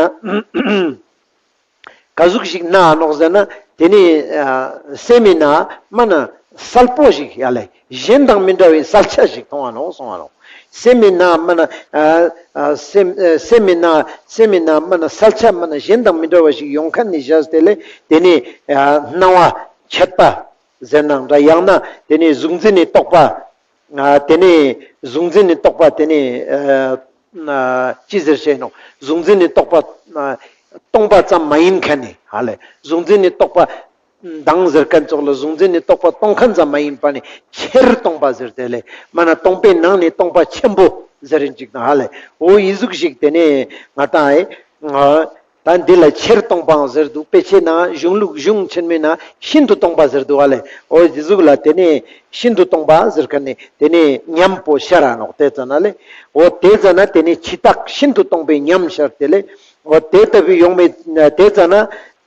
ག་ཟུག་ཞིག་ན་ཨ་ནོག་ཟེར་ན་དེ་ནི་ཨ་སེམས་མི་ན་མ་ན་གསལ་པོ་ཞིག་ཡ་ལེ་གཞན་དང་མི་འདྲ་བའི་གསལ་ཆ་ཞིག་མཐོང་ཨ་ནོག་གསུང་ཨ་ནོག། སེམས་མི་ན་མ་ན་ཨ་ཨ་སེམས་ཨ་སེམས་མི་ན་སེམས་མི་ན་མ་ན་གསལ་ཆ་མ་ན་གཞན་དང་མི་འདྲ་བ་ཞིག་ཡོང་ཁན་ནི་བཞག་སྟེ་ལེ་དེ་ནི་ཨ་སྣང་བ་མཆེད་པ་ཟེར་ནའང་འདྲ། ཡང་ན་དེ་ནི་གཟུགས་འཛིན་ནི་རྟོག་པ། ཨ་དེ་ནི་གཟུགས་འཛིན་ནི་རྟོག་པ་དེ་ནི་ཨ་ཨ་ཅི་ཟེར་ཤེས་ནོག། གཟུགས་འཛིན་ནི་རྟོག་པ་ཨ་སྟོང་པ་ཙམ་མ་ཡིན་ཁན་ནི་ཧ་ལེ། གཟུགས་འཛིན་ནི་རྟོག་པ་མདང་ཟེར་ཁན་ཙོགས་ལ་གཟུགས་འཛིན་ནི་རྟོག་པ་སྟོང་ཁན་ཙམ་མ་ཡིན་པ་ནི་ཆེར་སྟོང་པ་ཟེར་ཏེ་ལེ། མ་ན་སྟོང་པའི་ནང་ནི་སྟོང་པ་ཆེན་པོ་ཟེར་རིན་ཅིག་དང་ཧ་ལེ། འོ་ཡི་ཟུག་ཞིག་དེ་ནི་ང་ཏང་ཨེ་ང་ད་འདི་ལ་ཆེར་སྟོང་པའང་ཟེར་འདུག། དཔེ་ཆའི་ནང་གཞུང་ལུགས་གཞུང་ཆེན་མོའི་ནང་ཤིན་ཏུ་སྟོང་པ་ཟེར་འདུག་ཨ་ལེ། འོ་འདི་ཟུག་ལ་དེ་ནི་ཤིན་ཏུ་སྟོང་པ་ཟེར་ཁན་ནི་དེ་ནི་ཉམས་པོ་ཤར་ར་ནོག་དེ་ཙ་ན་ལེ། འོ་དེ་ཙ་ན་དེ་ནི་ཕྱི་རྟགས་ཤིན་ཏུ་སྟོང་པའི་ཉམས་ཤར་ཏེ་ལེ། འོ་དེ་ལྟ་བུའི་ཡོང་མེད་དེ་ཙ་ན་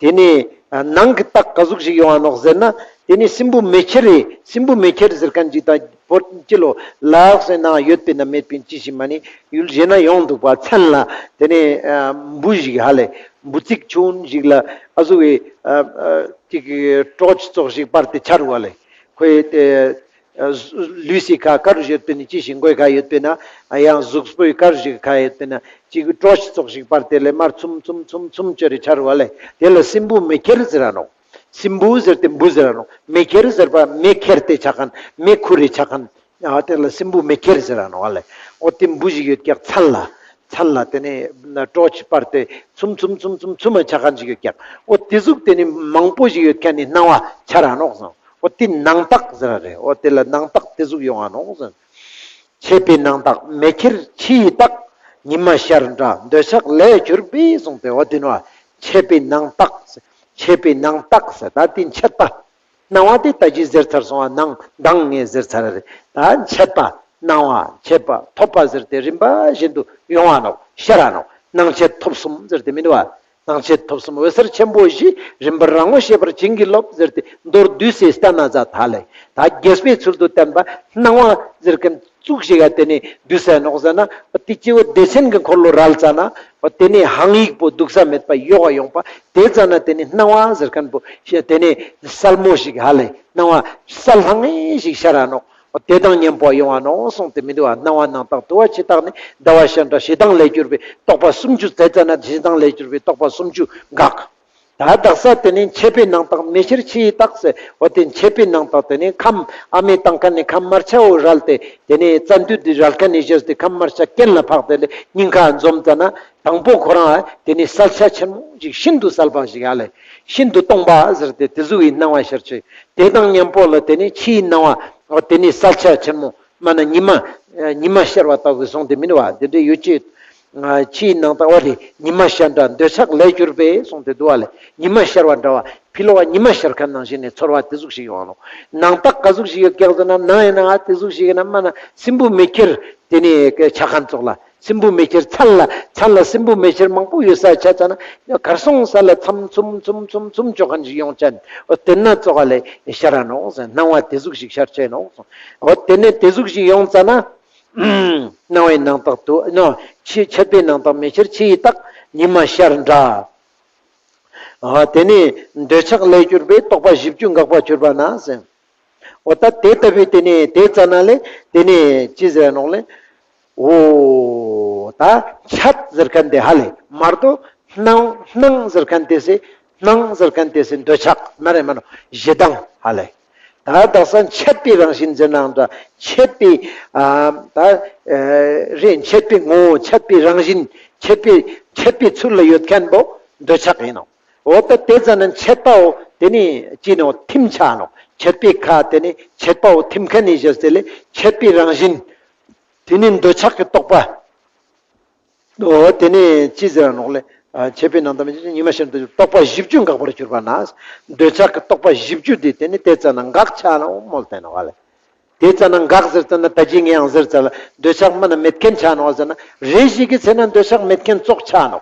དེ་ནི་ནང་གི་རྟགས་ག་ཟུག་ཞིག་ཡོང་ང་ནོག་ཟེར་ན་དེ་ནི་སྲིན་བུ་མེ་ཁྱེར་རེ་སྲིན་བུ་མེ་ཁྱེར་ཟེར་ཁན་ཅིག་དང་བོ་ཅི་ལོ་ལག་སོན་ན་ཡོད་པའི་ན་མེད་པའི་ཅི་ཞིག་མ་ནི་ཡུལ་གཞན་ན་ཡོང་འདུག་པ། མཚན་ལ་དེ་ནི་ཨ་འབུ་ཞིག་ཧ་ལེ་འབུ་ཚིག་ཆུང་ཞིག་ལ་ཨ་ཟུག་གི་ཨ་ཨ་ཅིག་གི་ཊོར་ཆི་ཙོགས་ཞིག་སྤར་ཏེ་ཆ་རུག་ཧ་ལེ། ཁོའི་དེ་ཨ་ལུས་སི་ཁ་ཀ་རུ་ཡོད་པའི་ནི་ཅི་ཞིག་མགོའི་ཁ་ཡོད་པའི་ན་ཨ་ཡང་གཟུགས་པོའི་ཀ་རུ་ཞིག་ཁ་ཡོད་པའི་ན་ཅིག་གི་ཊོར་ཆི་ཙོགས་ཞིག་སྤར་ཏེ་ལེ་མར་ཚུམ་ཚུམ་ཚུམ་ཚུམ་ཅོ་རེ་ཆ་རུག་ཧ་ལེ། དེ་ལ་སྲིན་བུ་མེ་ཁྱེར་ཟེར་ར་ནོག། སྲིན་བུ་ཟེར་ཏེ་འབུ་ཟེར་ར་ནོག། མེ་ཁྱེར་ཟེར་པ་མེ་ཁྱེར་ཏེ་ཆ་ཁན་མེ་ཁུར་རེ་ཆ་ཁན། ཨ་དེ་ལ་སྲིན་བུ་མེ་ཁྱེར་ཟེར་ར་ནོག་ཨ་ལེ། འོ་དེ་འབུ་ཞིག་ཡོད་ཀྱག། མཚན་ལ་མཚན་ལ་དེ་ནི་ཊོར་ཆི་སྤར་ཏེ་ཚུམ་ཚུམ་ཚུམ་ཚུམ་ཚུམ་མ་ཆ་ཁན་ཞིག་ཡོད་ཀྱག། འོ་དེ་ཟུག་དེ་ནི་མང་པོ་ཞིག་ཡོད་ཁན་ནི་སྣང་བ་ཆ་ར་ནོག་ཟེར། འོ་དེ་ནང་རྟགས་ཟེར་ར་རེད། འོ་དེ་ལ་ནང་རྟགས་དེ་ཟུག་ཡོང་ང་ནོག་ཟེར། མཆེད་པའི་ནང་རྟགས་མེ་ཁྱེར་ཕྱི་ཡི་རྟགས། ཉི་མ་ཤར་འདྲ་འདོད་ཆགས་ལས་གྱུར་པའི་གསུངས་ཏེ། འོ་དེ་ནོ་མཆེད་པའི་ནང་རྟགས། མཆེད་པའི་ནང་རྟགས་ཟེར་ད་དེ་མཆེད་པ། སྣང་བ་དེ་ད་ཅི་ཟེར་ཚར་སོང་བ་ནང་མདང་ངས་ཟེར་ཚར་རེད། ད་མཆེད་པ་སྣང་བ་མཆེད་པ་ཐོབ་པ་ཟེར་ཏེ་རིམ་པ་བཞིན་དུ་ཡོང་བ་ནོ་ཤར་ར་ནོ། སྣང་མཆེད་ཐོབ་གསུམ་ཟེར་ཏེ་མི་འདུག་བ། སྣང་མཆེད་ཐོབ་གསུམ་འོད་གསལ་ཆེན་པོ་བཞི། རིམ་པར་རང་ངོ་ཤེས་པར་བྱིན་གྱིས་རློབས་ཟེར་ཏེ་མདོར་བསྡུས་སེ་བསྟན་ན་མཛད་ཧ་ལེ། ད་རྒྱས་པའི་ཚུལ་དུ་བསྟན་པ་སྣང་བ་ཟེར་མཁན་ཙུག་ཞིག་ག་དེ་ནས་བསྡུས་ས་ནོག་ཟེར་ན། དེ་སྤྱི་བོ་བདེ་ཆེན་གྱི་འཁོར་ལོ་རལ་ཙ་ན་དེ་ནས་ཧང་ཡིག་པོ་འདུག་ས་མེད་པ་ཡོག་ག་ཡོང་པ། དེ་ཙ་ན་དེ་ནས་སྣང་བ་ཟེར་མཁན་པོ་དེ་ནས་གསལ་མོ་ཞིག་ཧ་ལེ། སྣང་བ་གསལ་ལྷང་ངེ་ཞིག་ཤར་ར་ནོག། དེ་དང་མཉམ་པོ་ཡོང་བ་ནོག་གསུངས་ཏེ་མི་འདུག་པ། སྣང་བ་སྣང་བཏགས་དུ་བ་ཕྱི་དག་ནི། ཟླ་བ་ཤར་འདྲ་ཞེ་སྡང་ལས་གྱུར་པའི། རྟོག་པ་སུམ་ཅུ་ཙ་ན་ཞེ་སྡང་ལས་གྱུར་པའི་རྟོག་པ་སུམ་ཅུ་འགག། ད་དག་ས་དེ་ནས་མཆེད་པའི་ནང་དག་མེ་ཤེར་ཕྱི་ཡི་དག་ཟེར། འོ་དེ་མཆེད་པའི་ནང་དག་དེ་ནས་ཁམས་ཨ་མས་བཏང་མཁན་ནི་ཁམས་དམར་ཆ་བོ་རལ་ཏེ་དེ་ནས་རྩ་མདུད་དེ་རལ་མཁན་ནི་ཞེས་ཏེ་ཁམས་དམར་ཆ་གྱེན་ལ་འཕགས་ཏེ་ལེ་སྙིང་ཁ་འཛོམས་ཙ་ན། དང་པོ་ཁོ་རང་དེ་ནས་གསལ་ཆ་ཆེན་མོ་ཞིག་ཤིན་ཏུ་གསལ་བ་ཞིག་ཧ་ལེ། ཤིན་ཏུ་སྟོང་པ་ཟེར་ཏེ་དེ་ཟུག་གི་སྣང་བ་ཤར་ཆེ། དེ་དང་མཉམ་པོ་ལ་དེ་ནས་ཕྱིའི་སྣང་བ་དེ་ནས་གསལ་ཆ་ཆེན་མོ་མ་ན་ཉི་མ། ཉི་མ་ཤར་བ་ལྟ་བུ་སོང་སྟེ་མི་འདུག་པ། དེ་འདྲའི་ཡོད་ཅེ། ཕྱིའི་སྣང་དག་འོ་དེ་ཉི་མ་ཤར་འདྲ་འདོད་ཆགས་ལས་གྱུར་པའི་སོང་སྟེ་འདུག་པ་ལེ། ཉི་མ་ཤར་བ་འདྲ་བ་ཕི་ལོག་ག་ཉི་མ་ཤར་མཁན་ནང་བཞིན་ནས་ཚོར་བ་དེ་ཟུག་ཞིག་ཡོང་ནོག། ནང་དག་ག་ཟུག་ཞིག་ཡོད་ཀྱག་ཟེར་ན་ནང་ཡིན་ན་དེ་ཟུག་ཞིག་ཡིན་ན་མ་ན་སྲིན་བུ་མེ་ཁྱེར་དེ་ནས་ཆ་མཁན་ཙོགས་ལ། སྲིན་བུ་མེ་ཁྱེར་མཚན་ལ་མཚན་ལ་སྲིན་བུ་མེ་ཁྱེར་མང་པོ་ཡོད་ས་ཆ་ཙ་ན་གར་སོང་ས་ལ་ཚམ་ཚུམ་ཚུམ་ཚུམ་ཚུམ་ཅོ་མཁན་ཞིག་ཡོང་ཅན། འོ་དེ་ན་ཙོགས་ལ་ཤར་ར་ནོག་ཟེར། སྣང་བ་དེ་ཟུག་ཞིག་ཤར་ཆེ་ནོག་ཟེར། འོ་དེ་ནས་དེ་ཟུག་ཞིག་ཡོང་ཙ་ན། སྣང་བའི་ནང་དག་དུ་ནོ། ཕྱི་མཆེད་པའི་ནང་དག་མེ་ཤེར་ཕྱི་ཡི་དག་ཉི་མ་ཤར་འདྲ། འོ་དེ་ནས་འདོད་ཆགས་ལས་གྱུར་པའི་རྟོག་པ་བཞི་བཅུ་འགག་པར་གྱུར་པ་ན་ཟེར། འོ་ད་དེ་ལྟ་བུའི་དེ་ནས་དེ་ཙ་ན་ལེ་དེ་ནས་ཅི་ཟེར་ནོག་ལེ། འོ་ད་མཆེད་ཟེར་མཁན་དེ་ཧ་ལེ། མར་དོ་སྣང་སྣང་ཟེར་མཁན་དེ་སེ་སྣང་ཟེར་མཁན་དེ་སེ་འདོད་ཆགས་མ་རེད་མ་ནོ། ཞེ་སྡང་ཧ་ལེ། ད་དག་ས་མཆེད་པའི་རང་བཞིན་ཟེར་ནའང་འདྲ། མཆེད་པའི་ཨ་ད་ཨེ་རེ་མཆེད་པའི་ངོ་བོ་མཆེད་པའི་རང་བཞིན་མཆེད་པའི་མཆེད་པའི་ཚུལ་ལ་ཡོད་མཁན་པོ་འདོད་ཆགས་ཡིན་ནོག། འོ་ད་དེ་ཙ་ན་མཆེད་པའོ་དེ་ནི་ཅི་ནོ་ཐིམ་ཆ་ནོག། མཆེད་པའི་ཁ་དེ་ནི་མཆེད་པའོ་ཐིམ་མཁན་ནི་ཞེས་དེ་ལས་མཆེད་པའི་རང་བཞིན་དེ་ནི་འདོད་ཆགས་ཀྱི་རྟོག་པ། འོ་དེ་ནི་ཅི་ཟེར་ནོག་ལེ། ཨ་མཆེད་པའི་ནང་དག་མེ་ཤེར་ཉི་མ་ཤར་འདྲ་རྟོག་པ་བཞི་བཅུ་འགག་པར་གྱུར་པ་ན། འདོད་ཆགས་ཀྱི་རྟོག་པ་བཞི་བཅུ་དེ་དེ་ནི་དེ་ཙ་ན་འགག་ཆ་ནོག་མོལ་ཏེ་ནོག་ལེ། དེ་ཙ་ན་འགག་ཟེར་ཙ་ན་ད་ཅི་ངས་ཡང་ཟེར་ཙ་ལ་འདོད་ཆགས་མ་ན་མེད་མཁན་ཆ་ནོག་ཟེར་ན་རེ་ཞིག་གི་ཚེ་ན་འདོད་ཆགས་མེད་མཁན་ཙོགས་ཆ་ནོག།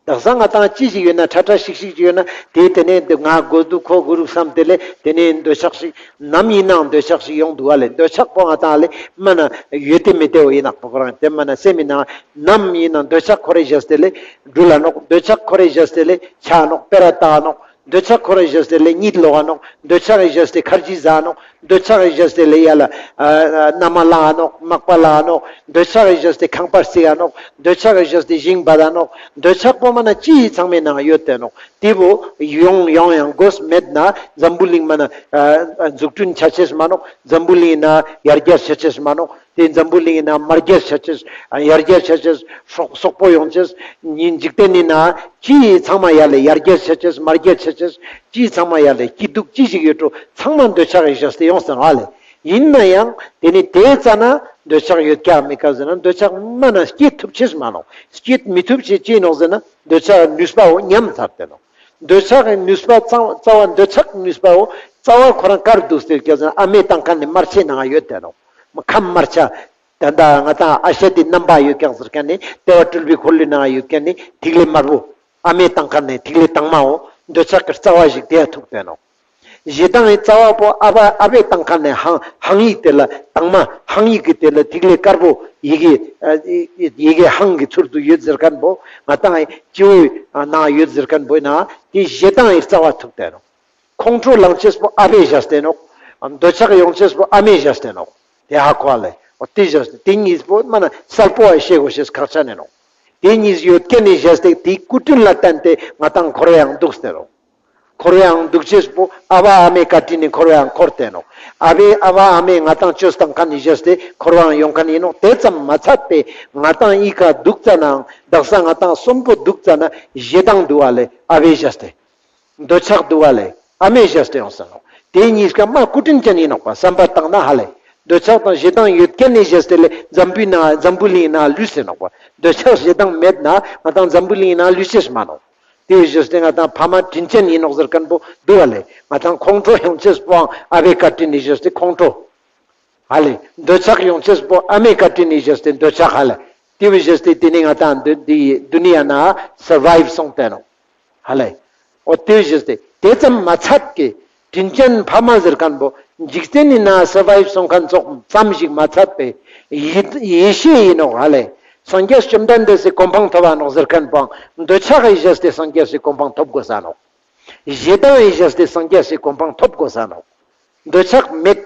དག་ས་ང་དང་ཅི་ཞིག་ཡོད་ན་ཁྲ་ཁྲ་ཤིག་ཤིག་ཅིག་ཡོད་ན་དེ་དེ་ནས་ང་དགོས་འདུག་ཁོ་དགོས་རུག་བསམ་དེ་ལས་དེ་ནས་འདོད་ཆགས་ཤིག་ནམ་ཡིན་ནའང་འདོད་ཆགས་ཤིག་ཡོང་འདུག་པ་ལེ། འདོད་ཆགས་པོ་ང་དང་ལེ་མ་ན་ཡོད་དེ་མེད་དེ་བོ་ཡིན་ནག་པོ་ཁོ་རང་དེ་མ་ན་སེམས་ཡིན་ནའང་ནམ་ཡིན་ནའང་འདོད་ཆགས་ཁོ་རེ་བཞག་སྟེ་ལེ་འགྲུལ་ལ་ནོག། འདོད་ཆགས་ཁོ་རེ་བཞག་སྟེ་ལེ་ཆ་ནོག་སྤེ་ར་བཏགས་ནོག། འདོད་ཆགས་ཁོ་རེ་བཞག་སྟེ་ལེ་གཉིད་ལོག་ག་ནོག། འདོད་ཆགས་རེ་བཞག་སྟེ་ཁར་ཇི་ཟ་ནོག། འདོད་ཆགས་རེ་བཞག་སྟེ་ལེ་ཡ་ལ་ཨ་ཨ་མནའ་མ་ལངས་ནོག། མག་པ་ལངས་ནོག། འདོད་ཆགས་རེ་བཞག་སྟེ་ཁང་པ་རྩིག་ག་ནོག། འདོད་ཆགས་རེ་བཞག་སྟེ་ཞིང་འབད་ད་ནོག། འདོད་ཆགས་པོ་མ་ན་ཅི་ཚང་མའི་ནང་ཡོད་དེ་ནོག། དེ་བོ་ཡོང་ཡོང་ཡང་དགོས་མེད་ན་འཛམ་བུ་གླིང་མ་ན་ཨ་ཨ་འཛུགས་སྐྲུན་ཆ་ཆེས་མ་ནོག། འཛམ་བུ་གླིང་ན་ཡར་རྒྱས་ཆ་ཆེས་མ་ནོག། དེ་འཛམ་བུ་གླིང་ན་མར་རྒྱས་ཆ་ཆེས། ཡར་རྒྱས་ཆ་ཆེས། སོག་སོག་པོ་ཡོང་ཆེས། ཉིན་འཇིག་རྟེན་ནི་ན་ཅི་ཚང་མ་ཡར་ལས་ཡར་རྒྱས་ཆ་ཆེས། མར་རྒྱས་ཆ་ཆེས། ཅི་ཚང་མ་ཡར་ལས་སྐྱིད་སྡུག་ཅི་ཞིག་ཡོད་འགྲོ་ཚང་མ་འདོད་ཆགས་རེ་བཞག་སྟེ་ཡོང་སྟེ་ནོག་ལེ། ཡིན་ན་ཡང་དེ་ནི་དེ་ཙ་ན་འདོད་ཆགས་ཡོད་ཀྱག་མེད་ཀྱག་ཟེར་ན་འདོད་ཆགས་མ་ན་སྐྱེ་ཐུབ་ཆེས་མ་ནོག། སྐྱེ་མི་ཐུབ་ཆེས་ཅི་ནོག་ཟེར་ན་འདོད་ཆགས་ནུས་པ་བོ་ཉམས་ཚར་ཏེ་ནོག། འདོད་ཆགས་ཀྱི་ནུས་པ་རྩ་བ་རྩ་བ་འདོད་ཆགས་ཀྱི་ནུས་པ་བོ་རྩ་བ་ཁོ་རང་གར་འདུག་སྟེ་ཀྱག་ཟེར་ན་ཨ་མས་བཏང་མཁན་ནི་དམར་ཆའི་ནང་ཡོད་དེ་ནོག། ཁམས་དམར་ཆ། ད་ལྟ་ང་དང་ཨ་ཤ་དེ་རྣམ་པ་ཡོད་ཀྱག་ཟེར་མཁན་ནི་ལྟེ་བ་སྤྲུལ་པའི་འཁོར་ལོའི་ནང་ཡོད་མཁན་ནི་ཐིག་ལེ་དམར་པོ། ཨ་མས་བཏང་མཁན་ནི་ཐིག་ལེ་དྭངས་མའོ་འདོད་ཆགས་ཀྱི་རྩ་བ་ཞིག་དེ་ཡ་ཐུག་དེ་ནོག། ཞེ་སྡང་གི་རྩ་བ་པོ་ཨ་བ་ཨ་བས་བཏང་མཁན་ནི་ཧང་ཧང་ཡིག་དེ་ལ་དྭངས་མ་ཧང་ཡིག་གི་དེ་ལ་ཐིག་ལེ་དཀར་པོ་ཡི་གེ་ཨ་ཡི་གེ་ཧང་གི་ཚུལ་དུ་ཡོད་ཟེར་མཁན་པོ་ང་དང་སྤྱི་བོའི་ནང་ཡོད་ཟེར་མཁན་པོ་ན་དེ་ཞེ་སྡང་གི་རྩ་བ་ཐུག་དེ་ནོག། ཁོང་ཁྲོ་ལངས་ཅེས་པོ་ཨ་བས་བཞག་སྟེ་ནོག། འདོད་ཆགས་ཡོང་ཅེས་པོ་ཨ་མས་བཞག་སྟེ་ནོག། དེ་ཧ་གོ་ལེ། འོ་དེ་བཞག་སྟེ་དེ་གཉིས་པོ་མ་ན་གསལ་པོ་བ་ཤེས་དགོས་ཤེས་ཁག་ཆེ་ནོག། དེ་གཉིས་ཡོད་མཁན་ནི་བཞག་སྟེ་དེའི་སྐུ་དྲིན་ལ་བརྟེན་ཏེ་ང་དང་འཁོར་བའང་འདུག་སྟེ་ནོག། འཁོར་བའང་འདུག་ཅེས་པོ་ཨ་བ་ཨ་མའི་བཀའ་དྲིན་ནི་འཁོར་བའང་འཁོར་ཏེ་ནོག། ཨ་བས་ཨ་བ་ཨ་མས་ང་དང་བཅོས་བཏང་མཁན་ནི་བཞག་སྟེ་འཁོར་བའང་ཡོང་མཁན་ཡིན་ནོག། དེ་ཙམ་མ་ཚད་པས་ང་དང་ཨི་ཁ་འདུག་ཙ་ནའང་དག་ས་ང་དང་གསོན་པོ་འདུག་ཙ་ན་ཞེ་སྡང་འདུག་པ་ལེ་ཨ་བས་བཞག་སྟེ། འདོད་ཆགས་འདུག་པ་ལེ་ཨ་མས་བཞག་སྟེ་ཡོང་ས་ནོག། དེ་གཉིས་ཀ་མ་སྐུ་དྲིན་ཅན་ཡིན་ནོག་པ་བསམ་པ་བཏང་ན་ཧ་ལེ། འདོད་ཆགས་དང་ཞེ་སྡང་ཡོད་མཁན་ནི་བཞག་སྟེ་ལེ་འཛམ་བུའི་ནང་འཛམ་བུ་གླིང་ནང་ལུས་སེ་ནོག་པ། འདོད་ཆགས་ཞེ་སྡང་མེད་ན་ང་དང་འཛམ་བུ་གླིང་ནང་ལུས་ཅེས་མ་ནོག། དེ་བཞག་སྟེ་ང་དང་ཕ་མ་དྲིན་ཅན་ཡིན་ནོག་ཟེར་མཁན་པོ་འདུག་པ་ལེ། ང་དང་ཁོང་ཁྲོ་ཡོང་ཅེས་པོའང་ཨ་བའི་བཀའ་དྲིན་ནི་བཞག་སྟེ་ཁོང་ཁྲོ། ཧ་ལེ། འདོད་ཆགས་ཡོང་ཅེས་པོ་ཨ་མའི་བཀའ་དྲིན་ནི་བཞག་སྟེ་འདོད་ཆགས་ཧ་ལེ། དེ་བཞག་སྟེ་དེ་ནི་ང་དང་འདི་འདི་འདུ་ནི་ཡ་ན་སར་བའིབ་སོང་སྟེ་ནོག། ཧ་ལེ། འོ་དེ་བཞིན་ཏེ་དེ་ཙམ་མ་ཚད་ཀྱི་དྲིན་ཅན་ཕ་མ་ཟེར་མཁན་པོ་འཇིག་རྟེན་ནི་ན་སར་བའིབ་སོང་མཁན་ཙོགས་ཙམ་ཞིག་མ་ཚད་པའི་ཡེ་ཡེ་ཤེས་ཡིན་ནོག་ཧ་ལེ། སངས་རྒྱས་བཅོམ་ལྡན་འདས་སི་གོ་འཕང་ཐོབ་བ་ནོག་ཟེར་མཁན་པོའང་འདོད་ཆགས་ཡེ་ཤེས་ཏེ་སངས་རྒྱས་སི་གོ་འཕང་ཐོབ་དགོས་ས་ནོག། ཞེ་སྡང་ཡེ་ཤེས་ཏེ་སངས་རྒྱས་སི་གོ་འཕང་ཐོབ་དགོས་ས་ནོག། འདོད་ཆགས་མེད།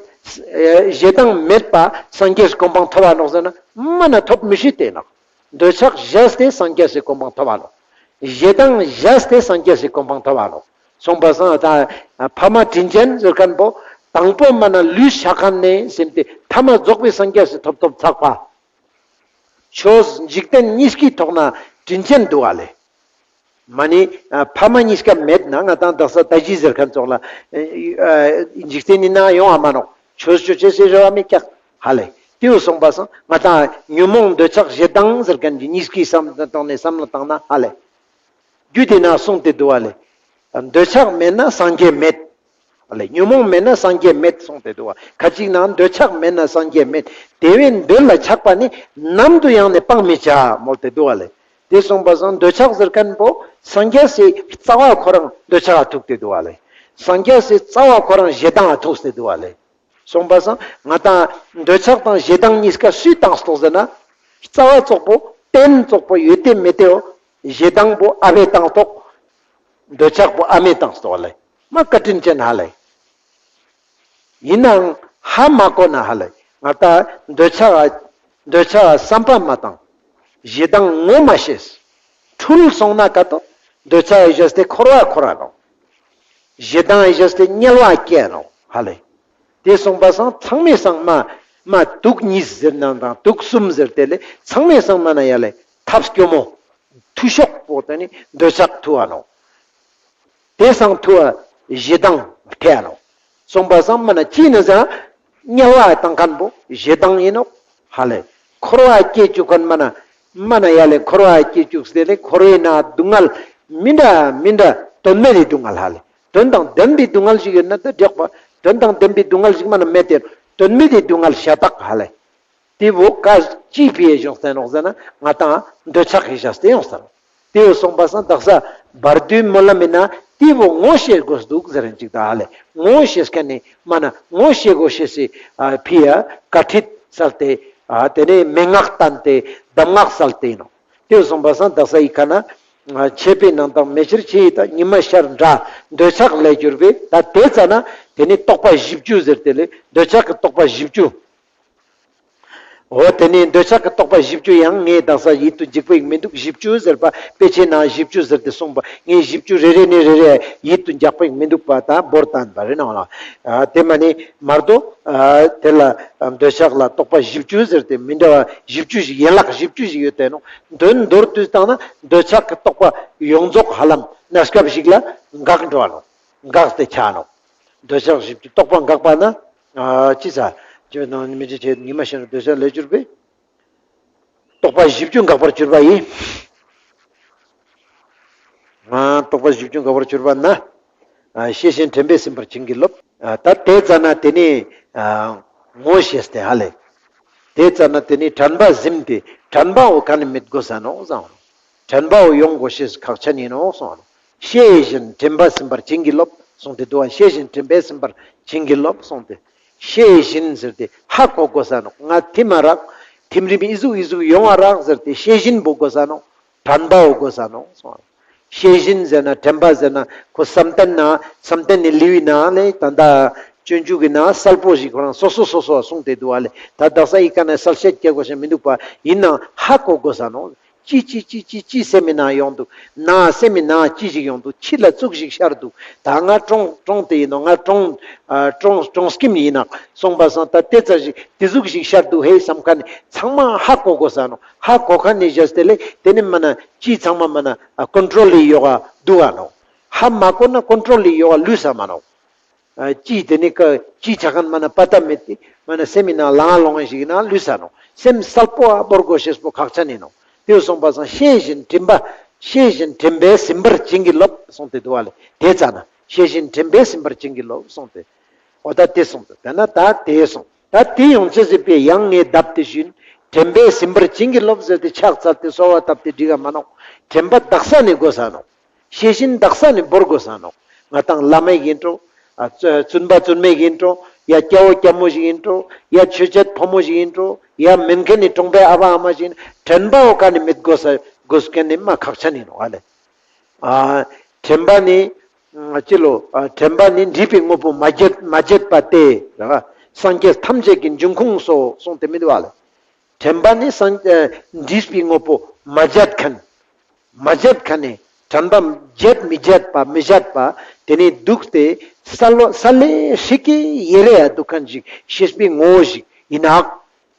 ཨེ་ཞེ་སྡང་མེད་པ་སངས་རྒྱས་སི་གོ་འཕང་ཐོབ་བ་ནོག་ཟེར་ན་མ་ན་ཐོབ་མི་ཤེས་ཏེ་ནོག། འདོད་ཆགས་བཞེས་ཏེ་སངས་རྒྱས་སི་གོ་འཕང་ཐོབ་བ་ནོག། ཞེ་སྡང་བཞེས་ཏེ་སངས་རྒྱས་སི་གོ་འཕང་ཐོབ་བ་ནོག། སོང་པ་སང་ད་ཕ་མ་དྲིན་ཅན་ཟེར་མཁན་པོ་དང་པོ་མ་ན་ལུས་ཆགས་མཁན་ནི་སེམས་ཏེ་ཐ་མ་རྫོགས་པའི་སངས་རྒྱས་སི་ཐོབ་ཐོབ་ཚགས་པ། ཆོས་འཇིག་རྟེན་གཉིས་ཀྱི་ཐོག་ན་དྲིན་ཅན་འདུག་ཨ་ལེ། མ་ནི་ཨ་ཕ་མ་གཉིས་ཀ་མེད་ན་ང་དང་དག་ས་ད་ཅི་ཟེར་མཁན་ཙོགས་ལ་ཨ་འཇིག་རྟེན་ནི་ན་ཡོང་བ་མ་ནོག། ཆོས་ཆོས་ཆོས་སེ་རེ་བ་མི་ཀྱག་ཧ་ལེ། དེའུ་སོང་པ་སང་ང་དང་ཉོན་མོངས་འདོད་ཆགས་ཞེ་སྡང་ཟེར་མཁན་གྱི་གཉིས་ཀའི་བསམ་བློ་བཏང་ནས་བསམ་བློ་བཏང་ན་ཧ་ལེ། རྒྱུ་དེ་ན་གསུངས་ཏེ་འདུག་ཨ་ལེ། འདོད་ཆགས་མེད་ན་སངས་རྒྱས་མེད། ཨ་ལེ། ཉོན་མོངས་མེད་ན་སངས་རྒྱས་མེད་གསུངས་ཏེ་འདུག་པ། ཁ་ཅིག་ན་འདོད་ཆགས་མེད་ན་སངས་རྒྱས་མེད། དེ་བས་འདོད་ལ་ཆགས་པ་ནི་ནམ་དུ་ཡང་ནི་སྤང་མི་བྱ་མོལ་ཏེ་འདུག་པ་ལེ། དེ་གསུངས་པ་སང་འདོད་ཆགས་ཟེར་མཁན་པོ་སངས་རྒྱས་སི་རྩ་བ་ཁོ་རང་འདོད་ཆགས་ཐུག་སྟེ་འདུག་པ་ལེ། སངས་རྒྱས་སི་རྩ་བ་ཁོ་རང་ཞེ་སྡང་ཐུག་སྟེ་འདུག་པ་ལེ། གསུངས་པ་སང་ང་དང་འདོད་ཆགས་དང་ཞེ་སྡང་གཉིས་ཀ་སུས་བཏང་སྟོག་ཟེར་ན། རྩ་བ་ཙོགས་པོ་རྟེན་ཙོགས་པོ་ཡོད་དེ་མེད་དེའོ། ཞེ་སྡང་པོ་ཨ་བས་བཏང་སྟོག། འདོད་ཆགས་པོ་ཨ་མས་བཏང་སྟོག་ལེ། མ་བཀའ་དྲིན་ཅན་ཧ་ལེ། ཡིན་ནའང་ཧ་མ་གོ་ན་ཧ་ལེ། ང་དང་འདོད་ཆགས་འདོད་ཆགས་བསམ་པ་མ་བཏང་། ཞེ་སྡང་ངོ་མ་ཤེས། འཁྲུལ་སོང་ན་ཀ་ཏོ། འདོད་ཆགས་ཡེ་ཤེས་ཏེ་འཁོར་བ་འཁོར་ར་ནོག། ཞེ་སྡང་ཡེ་ཤེས་ཏེ་དམྱལ་བ་སྐྱེ་ནོག་ཧ་ལེ། དེ་གསུངས་པ་སང་ཚང་མའི་སང་མ་མ་དུག་གཉིས་ཟེར་ན་དང་དུག་གསུམ་ཟེར་ཏེ་ལེ་ཚང་མའི་སང་མ་ན་ཡ་ལེ་ཐབས་སྐྱོ་མོ། འཐུས་ཤོག་པོ་དེ་ནི་འདོད་ཆགས་འཐུ་བ་ནོག། དེ་སང་འཐུ་བ་ཞེ་སྡང་ཐེ་བ་ནོག། གསུངས་པ་སང་མ་ན་ཅི་ནི་ཟ་དམྱལ་བ་བཏང་མཁན་པོ་ཞེ་སྡང་ཡིན་ནོག་ཧ་ལེ། འཁོར་བ་སྐྱེ་བཅུག་མཁན་མ་ན་མ་ན་ཡ་ལེ་འཁོར་བ་སྐྱེ་བཅུག་སྟེ་ལེ་འཁོར་བའི་ནང་སྡུག་བསྔལ་མི་འདྲ་མི་འདྲ་དོན་མེད་དེ་སྡུག་བསྔལ་ཧ་ལེ། དོན་དང་ལྡན་པའི་སྡུག་བསྔལ་ཞིག་ཡོད་ན་ད་འགྲིག་པ། དོན་དང་ལྡན་པའི་སྡུག་བསྔལ་ཞིག་མ་ན་མེད་དེ་དོན་མེད་དེ་སྡུག་བསྔལ་ཤ་སྟག་ཧ་ལེ། དེ་བོ་ཀ་ཅི་ཕི་ཡེ་ཡོང་སྟེ་ནོག་ཟེར་ན་ང་དང་འདོད་ཆགས་ཡེ་ཤེས་ཏེ་ཡོང་སྟེ་ནོག། དེ་བོ་གསུངས་པ་སང་དག་ས་བར་དོའི་སྨོན་ལམ་མི་ན་དེ་བོ་ངོ་ཤེས་དགོས་འདུག་ཟེར་རན་ཅིག་ད་ཧ་ལེ། ངོ་ཤེས་མཁན་ནི་མ་ན་ངོ་ཤེས་དགོས་ཤེས་སི་ཨ་ཕི་ཡ་བཀའ་ཁྲིད་སལ་ཏེ་ཨ་དེ་ནས་མན་ངག་བསྟན་ཏེ་གདམས་ངག་སལ་ཏེ་ཡིན་ནོག། དེ་བོ་གསུངས་པ་སང་དག་ས་ཡི་ཁ་ན་ཆད་པའི་ནང་དང་མེ་ཆར་ཆེ་ཡི་དང་ཉི་མ་ཤར་འདྲ་འདོད་ཆགས་ལས་གྱུར་པའི་ད་དེ་ཙ་ན་དེ་ནི་རྟོག་པ་བཞི་བཅུ་ཟེར་ཏེ་ལེ་འདོད་ཆགས་ཀྱི་རྟོག་པ་བཞི་བཅུ། འོ་དེ་ནི་འདོད་ཆགས་ཀྱི་རྟོག་པ་བཞི་བཅུ་ཡང་ངས་དག་ས་ཡིད་དུ་འཇུག་པའི་མི་འདུག། བཞི་བཅུ་ཟེར་པ་དཔེ་ཆའི་ནང་བཞི་བཅུ་ཟེར་ཏེ་གསུངས་པ་ངས་བཞི་བཅུ་རེ་རེ་ནས་རེ་རེ་ཡིད་དུ་འཇགས་པའི་མི་འདུག་པ་དང་བོར་བཏང་པ་རེད་ནང་ལ། ཨ་དེ་མ་ནི་མར་དོ་ཨ་དེ་ལ་འདོད་ཆགས་ལ་རྟོག་པ་བཞི་བཅུ་ཟེར་ཏེ་མི་འདྲ་བ་བཞི་བཅུ་ཞིག་ཡན་ལག་བཞི་བཅུ་ཞིག་ཡོད་དེ་ནོག། དོན་མདོར་བསྡུས་བཏང་ན་འདོད་ཆགས་ཀྱི་རྟོག་པ་ཡོངས་རྫོགས་ཧ་ལམ་གནས་སྐབས་ཤིག་ལ་འགག་འགྲོ་བ་ནོག། འགག་སྟེ་ཆ་ནོག། འདོད་ཆགས་བཞི་བཅུ་རྟོག་པ་འགག་པ་ན། ཨ་ཅི་ཟ། ཅི་ནང་མི་ཅི་བྱེད་ཉི་མ་ཤར་འདོད་ཆགས་ལས་གྱུར་པའི། རྟོག་པ་བཞི་བཅུ་འགག་པར་གྱུར་པ་ཡིན། ཨ་རྟོག་པ་བཞི་བཅུ་འགག་པར་གྱུར་པ་ན། ཨ་ཤེས་བཞིན་དྲན་པས་ཟིན་པར་བྱིན་གྱིས་རློབས། ཨ་ད་དེ་ཙ་ན་དེ་ནི་ཨ་ངོ་ཤེས་ཏེ་ཧ་ལེ། དེ་ཙ་ན་དེ་ནི་དྲན་པ་ཟིན་ཏེ་དྲན་པའོ་ག་ནི་མེད་དགོས་ས་ནོག་གསུངས། དྲན་པའོ་ཡོང་དགོས་ཤེས་ཁག་ཆེན་ཡིན་ནོག་གསུངས། ཤེས་བཞིན་དྲན་པས་ཟིན་པར་བྱིན་གྱིས་རློབས་གསུངས་ཏེ་འདུག་པ། ཤེས་བཞིན་དྲན་པས་ཟིན་པར་བྱིན་གྱིས་རློབས་གསུངས་ཏེ། ཤེས་བཞིན་ཟེར་ཏེ་ཧ་གོ་དགོས་ས་ནོག། ང་ཐིམ་མ་རག། ཐིམ་རིམ་ཨི་ཟུག་ཨི་ཟུག་ཡོང་བ་རག་ཟེར་ཏེ་ཤེས་བཞིན་པོ་དགོས་ས་ནོག། དྲན་པའོ་དགོས་ས་ནོག་གསུངས། ཤེས་བཞིན་ཟེར་ན་དྲན་པ་ཟེར་ན་ཁོ་བསམ་གཏན་ན་བསམ་གཏན་ནི་ལེའུའི་ནང་ལེ་ད་ལྟ་སྤྱོད་འཇུག་གི་ནང་གསལ་པོ་ཞིག་ཁོ་རང་སོ་སོ་སོ་སོ་གསུངས་ཏེ་འདུག་པ་ལེ། ད་དག་ས་ཨི་ཀ་ནས་གསལ་བཤད་རྒྱག་དགོས་ཤེས་མི་འདུག་པ། ཡིན་ནའང་ཧ་གོ་དགོས་ས་ནོག། ཅི་ཅི་ཅི་ཅི་ཅི་སེམས་མི་ནང་ཡོང་འདུག། ན་སེམས་མི་ནང་ཅི་ཞིག་ཡོང་འདུག། ཕྱི་ལ་ཙུག་ཞིག་ཤར་འདུག། ད་ང་གྲོངས་གྲོངས་ཏེ་ཡིན་ནོག། ང་གྲོངས་ཨ་གྲོངས་གྲོངས་སྐྱིམ་ཡིན་ནོག་གསུངས་པ་སང་ད་དེ་ཙ་ཞིག་དེ་ཟུག་ཞིག་ཤར་འདུག་ཧེ་བསམ་མཁན་ནི་ཚང་མ་ཧ་གོ་དགོས་ས་ནོག། ཧ་གོ་མཁན་ནི་བཞག་སྟེ་ལེ་དེ་ནི་མ་ན་ཅི་ཚང་མ་མ་ན་ཨ་ཀོན་ཊྲོལ་ལི་ཡོག་ག་འདུག་ག་ནོག། ཧ་མ་གོ་ན་ཀོན་ཊྲོལ་ལི་ཡོག་ག་ལུས་ས་མ་ནོག། ཨ་ཅི་དེ་ནི་ཀ་ཅི་ཆ་མཁན་མ་ན་པ་ཏ་མེད་དེ་མ་ན་སེམས་མི་ནང་ལང་ལོང་ཞིག་ཡིན་ན་ལུས་ས་ནོག། སེམས་གསལ་པོ་ཨ་བོར་དགོས་ཤེས་པོ་ཁག་ཆེན་ཡིན་ནོག། དེ་གསུངས་པ་སང་ཤེས་བཞིན་དྲན་པ་ཤེས་བཞིན་དྲན་པས་ཟིན་པར་བྱིན་གྱིས་རློབས་གསུངས་ཏེ་འདུག་པ་ལེ། དེ་ཙ་ན་ཤེས་བཞིན་དྲན་པས་ཟིན་པར་བྱིན་གྱིས་རློབས་གསུངས་ཏེ། འོ་ད་དེ་གསུངས་ཏེ་དེ་ན་ད་དེ་གསུངས། ད་དེ་ཡོང་ཅེས་སི་ཕི་ཡ་ཡང་ངས་བརྡབས་ཏེ་ཞུས། དྲན་པས་ཟིན་པར་བྱིན་གྱིས་རློབས་ཟེར་ཏེ་ཕྱག་འཚལ་ཏེ་གསོལ་བ་བཏབ་སྟེ་འགྲིག་ག་མ་ནོག། དྲན་པ་དག་ས་ནས་དགོས་ས་ནོག། ཤེས་བཞིན་དག་ས་ནེ་བོར་དགོས་ས་ནོག། ང་དང་བླ་མ་ཞིག་ཨིན་འགྲོ། ཨ་བཙུན་པ་བཙུན་མ་ཞིག་ཨིན་འགྲོ། ཡ་སྐྱ་བོ་སྐྱ་མོ་ཞིག་ཨིན་འགྲོ། ཡ་ཆོས་བྱེད་ཕོ་མོ་ཞིག་ཨིན་འགྲོ། ཡ་མེན་ཁན་ནི་གྲོང་པའི་ཨ་བ་ཨ་མ་ཞིག་ཨིན། དྲན་པའོ་ཀ་ནེ་མེད་དགོས་ས་དགོས་ཁན་ནི་མ་ཁག་ཆེན་ཨིན་ནོག་ཨ་ལེ། ཨ་དྲན་པ་ནི་ཨ་ཅི་ལོ། ཨ་དྲན་པ་ནི་འདྲིས་པའི་དངོས་པོ་མ་བརྗེད་མ་བརྗེད་པ་སྟེ། ར་སངས་རྒྱས་ཐམས་ཅད་ཀྱི་འབྱུང་ཁུངས་སོ་གསུངས་ཏེ་མི་འདུག་ཨ་ལེ། དྲན་པ་ནི་སངས་ཨ་འདྲིས་པའི་དངོས་པོ་མ་བརྗེད་ཁན། མ་བརྗེད་ཁན་ནི་དྲན་པ་བརྗེད་མི་བརྗེད་པ་མི་བརྗེད་པ་དེ་ནི་འདུག་སྟེ་ས་ལོ་ས་ལེ་ཧྲིག་གེ་ཡེ་རེ་ཡ་འདུག་ཁན་ཞིག་ཤེས་པའི་ངོ་བོ་ཞིག་ཨིན་ནོག།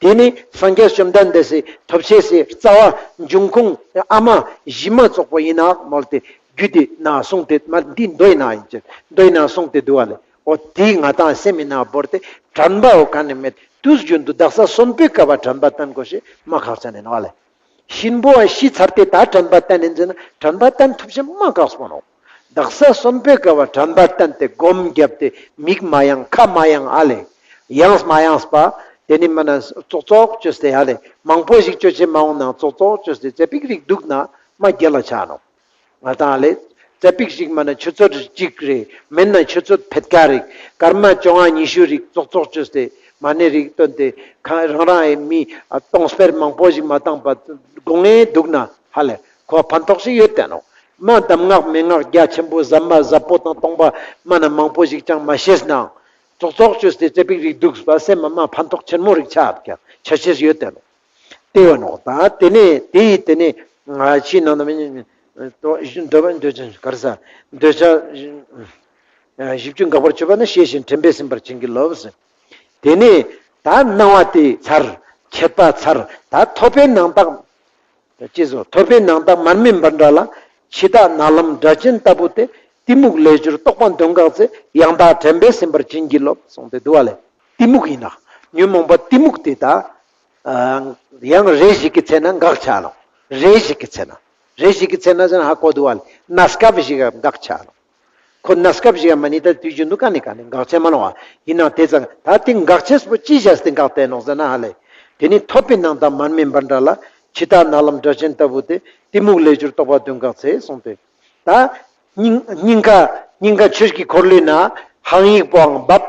དེ་ནི་སངས་རྒྱས་བཅོམ་ལྡན་འདས་སི་ཐོབ་བྱའི་སི་རྩ་བ་འབྱུང་ཁུངས་ཨ་མ་གཞི་མ་ཙོགས་པོ་ཨིན་ནོག་མོལ་ཏེ་རྒྱུད་དེ་ན་གསུངས་ཏེ་མ་འདི་མདོའི་ནང་ཨིན་ཅེ་མདོའི་ནང་གསུངས་ཏེ་འདུག་པ་ལེ། འོ་དེ་ང་དང་སེམས་མི་ནང་བོར་ཏེ་དྲན་པའོ་ཀ་ནེ་མེད་དུས་རྒྱུན་དུ་དག་ས་གསོན་པོའི་སྐབས་པ་དྲན་པ་བསྟེན་དགོས་ཤེས་མ་ཁག་ཆེན་ཨིན་ནོག་པ་ལེ། གཤིན་པོ་ཤི་ཚར་ཏེ་ད་དྲན་པ་བསྟེན་ཨིན་ཟེར་ན་དྲན་པ་བསྟེན་ཐུབ་ཅེས་མ་ཁག་པོ་ནོག། དག་ས་གསོན་པོའི་སྐབས་པ་དྲན་པ་བསྟེན་ཏེ་སྒོམ་བརྒྱབ་སྟེ་མིག་མ་ཡེངས་ཁ་མ་ཡེངས་ཨ་ལེ། ཡེངས་མ་ཡེངས་པ་དེ་ནི་མ་ན་ཙོག་ཙོག་བཅོས་ཏེ་ཨ་ལེ། མང་པོ་ཞིག་བཅོ་ཅེས་མ་འོང་ན་ཙོག་ཙོག་བཅོས་ཏེ་ཙ་པིག་རིག་འདུག་ན་མ་རྒྱལ་ལ་ཆ་ནོག། ང་དང་ཨ་ལེ། ཙ་པིག་ཞིག་མ་ན་ཆུ་ཚོད་གཅིག་རེ་མེན་ན་ཆུ་ཚོད་ཕེད་ཀ་རེ་སྐར་མ་བཅོ་ལྔ་ཉི་ཤུ་རིག་ཙོག་ཙོག་བཅོས་ཏེ་མ་ཎི་རིག་བཏོན་ཏེ་ཁ་རང་རང་ཨེ་མི་ཨ་སྟོང་སྤེར་མང་པོ་ཞིག་མ་བཏང་པ་དགོངས་ངེ་འདུག་ན་ཧ་ལེ་ཁོ་ཕན་ཐོགས་ཤིག་ཡོད་དེ་ནོག། མ་གདམས་ངག་མན་ངག་རྒྱ་ཆེན་པོ་ཟབ་མ་ཟབ་པོ་དང་སྟོང་པ་མ་ན་མང་པོ་ཞིག་ཅང་མ་ཤེས་ནའང་ཙོག་ཙོག་བཅོས་ཏེ་ཙ་པིག་རིག་འདུག་པ་སེམས་མ་མ་ཕན་ཐོགས་ཆེན་མོ་རིག་ཆ་ཆ་ཤེས་ཡོད་དེ་ནོག། དེ་བ་ནོག། ད་དེ་ནས་དེ་ཡི་དེ་ནས་ང་ཕྱི་ནང་ན་མི་འདོད་པ་འདོད་ཆ་གར་ས་འདོད་ཆ་བཞི་བཅུ་འགག་པར་སྤྱོད་པ་ནི་ཤེས་བཞིན་དྲན་པས་ཟིན་པར་བྱིན་གྱིས་རློབས་ཟེར། དེ་ནས་ད་སྣང་བ་དེ་ཚར། མཆེད་པ་ཚར། ད་ཐོབ་པའི་སྣང་བཏགས། ཅི་བཟོ་ཐོབ་པའི་སྣང་བཏགས་མར་མེ་འབར་འདྲ་ལ། འཆི་བདག་ནག་ལམ་སྒྲ་གཅན་ལྟ་བུ་སྟེ། གཏི་མུག་ལས་གྱུར་རྟོག་པ་འདོད་འགག་ཚེ། ཡང་དག་དྲན་པས་ཟིན་པར་བྱིན་གྱིས་རློབས་གསུངས་ཏེ་འདུག་པ་ལེ། གཏི་མུག་ཡིན་ན་ཉོན་མོངས་པ་གཏི་མུག་དེ་ད་ཨ་ཡང་རེ་ཞིག་གི་ཚེ་ན་འགག་ཆ་ནོག། རེ་ཞིག་གི་ཚེ་ན་རེ་ཞིག་གི་ཚེ་ན་ཟེར་ན་ཧ་གོ་འདུག་པ་ལེ། གནས་སྐབས་ཤིག་ག་འགག་ཆ་ནོག། ཁོ་གནས་སྐབས་ཤིག་ག་མ་ནི་ད་དུས་རྒྱུན་དུ་ག་ནི་ག་ནི་འགག་ཆ་མ་ནོག་པ། ཡིན་ནའང་དེ་ཙང་ད་དེ་འགག་ཆེས་པོ་ཅི་བྱས་ཏེ་འགག་སྟེ་ནོག་ཟེར་ན་ཧ་ལེ། དེ་ནི་ཐོབ་པའི་སྣང་བཏགས་མར་མེ་འབར་འདྲ་ལ། འཆི་བདག་ནག་ལམ་སྒྲ་གཅན་ལྟ་བུ་སྟེ། གཏི་མུག་ལས་གྱུར་རྟོག་པ་འདོད་འགག་ཚེ་གསུངས་ཏེ། ད་སྙིང་སྙིང་ག་སྙིང་ག་ཆོས་ཀྱི་འཁོར་ལོའི་ནང་ཧཱུྃ་ཡིག་པོའང་བབས།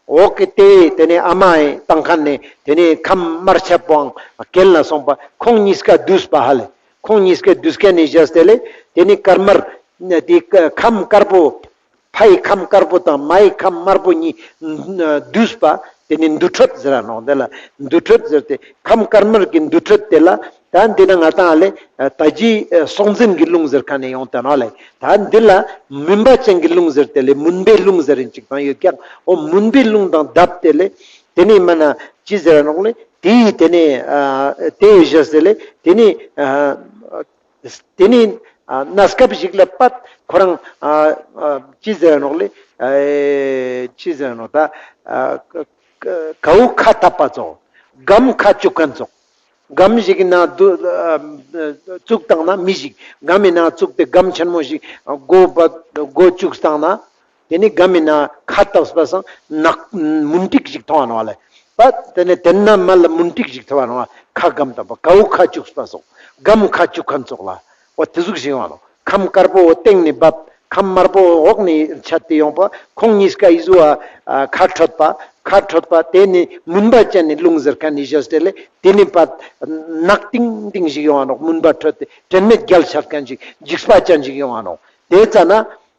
འོག་གི་དེ་དེ་ནས་ཨ་མ་ཡི་བཏང་མཁན་ནས་དེ་ནས་ཁམས་དམར་ཆ་པོའང་གྱེན་ལ་སོང་པ་ཁོང་གཉིས་ཀ་བསྡུས་པ་ཧ་ལེ། ཁོང་གཉིས་ཀ་བསྡུས་མཁན་ནས་བཞག་སྟེ་ལེ། དེ་ནས་དཀར་དམར་དེ་ཁམས་དཀར་པོ་ཕ་ཡི་ཁམས་དཀར་པོ་དང་མ་ཡི་ཁམས་དམར་པོ་གཉིས་བསྡུས་པ་དེ་ནི་འདུ་འཕྲོད་ཟེར་ར་ནོག། འདི་ལ་འདུ་འཕྲོད་ཟེར་ཏེ་ཁམས་དཀར་དམར་གྱི་འདུ་འཕྲོད་དེ་ལ་ད་འདི་ན་ང་དང་ལེ་ད་ཅི་སྲོག་འཛིན་གྱི་རླུང་ཟེར་མཁན་ནི་ཡོང་དེ་ནོག་ལེ། ད་འདི་ལ་མུན་པ་ཅན་གྱི་རླུང་ཟེར་ཏེ་ལེ་མུན་པའི་རླུང་ཟེར་རིན་ཅིག་དང་ཡོད་ཀྱང་འོ་མུན་པའི་རླུང་དང་བསྡེབས་ཏེ་ལེ་དེ་ནི་མ་ན་ཅི་ཟེར་ར་ནོག་ལེ། དེ་ཡི་དེ་ནི་དེ་ཡི་བཞག་སྟེ་ལེ་དེ་ནི་དེ་ནི་ཨ་གནས་སྐབས་ཤིག་ལ་པད་ཁོ་རང་ཨ་ཨ་ཅི་ཟེར་ནོག་ལེ། ཨེ་ཅི་ཟེར་ནོག་ད་ཨ་ཀ་ཀ་གའུ་ཁ་བཏབ་པ་ཙོགས། སྒམ་ཁ་བཅུག་མཁན་ཙོགས། སྒམ་ཞིག་གི་ནང་དུ་ཨ་བཙུགས་བཏང་ན་མི་ཞིག་སྒམ་མི་ནང་བཙུགས་ཏེ་སྒམ་ཆེན་མོ་ཞིག་སྒོ་བ་སྒོ་བཅུག་བཏང་ན། དེ་ནི་སྒམ་མི་ནང་ཁ་བཏབ་པ་སང་ནག་མུན་ཏིག་ཞིག་མཐོང་བ་ནོག་ལེ། པ་དེ་ནི་དེ་ན་མ་ལ་མུན་ཏིག་ཞིག་མཐོང་བ་ནོག། ཁ་སྒམ་བཏབ་པ་གའུ་ཁ་བཅུག་པ་སོགས་སྒམ་ཁ་བཅུག་མཁན་ཙོགས་ལ་འོ་དེ་ཟུག་ཞིག་ཡོང་བ་ནོག། ཁམས་དཀར་པོ་འོ་སྟེང་ནས་བབས་ཁམས་དམར་པོ་འོག་ནས་ཆད་དེ་ཡོང་པ་ཁོང་གཉིས་ཀ་ཡི་ཟུ་བ་ཁ་འཕྲོད་པ་ཁ་འཕྲོད་པ་དེ་ནི་མུན་པ་ཅན་ནི་རླུང་ཟེར་མཁན་ནི་བཞག་སྟེ་ལེ་དེ་ནི་པ་ནག་ཏིང་ཏིང་ཞིག་ཡོང་བ་ནོག། མུན་པ་འཕྲོད་དེ་དྲན་མེད་རྒྱལ་ཆགས་མཁན་ཞིག་འཇིགས་པ་ཅན་ཞིག་ཡོང་བ་ནོག། དེ་ཙ་ན།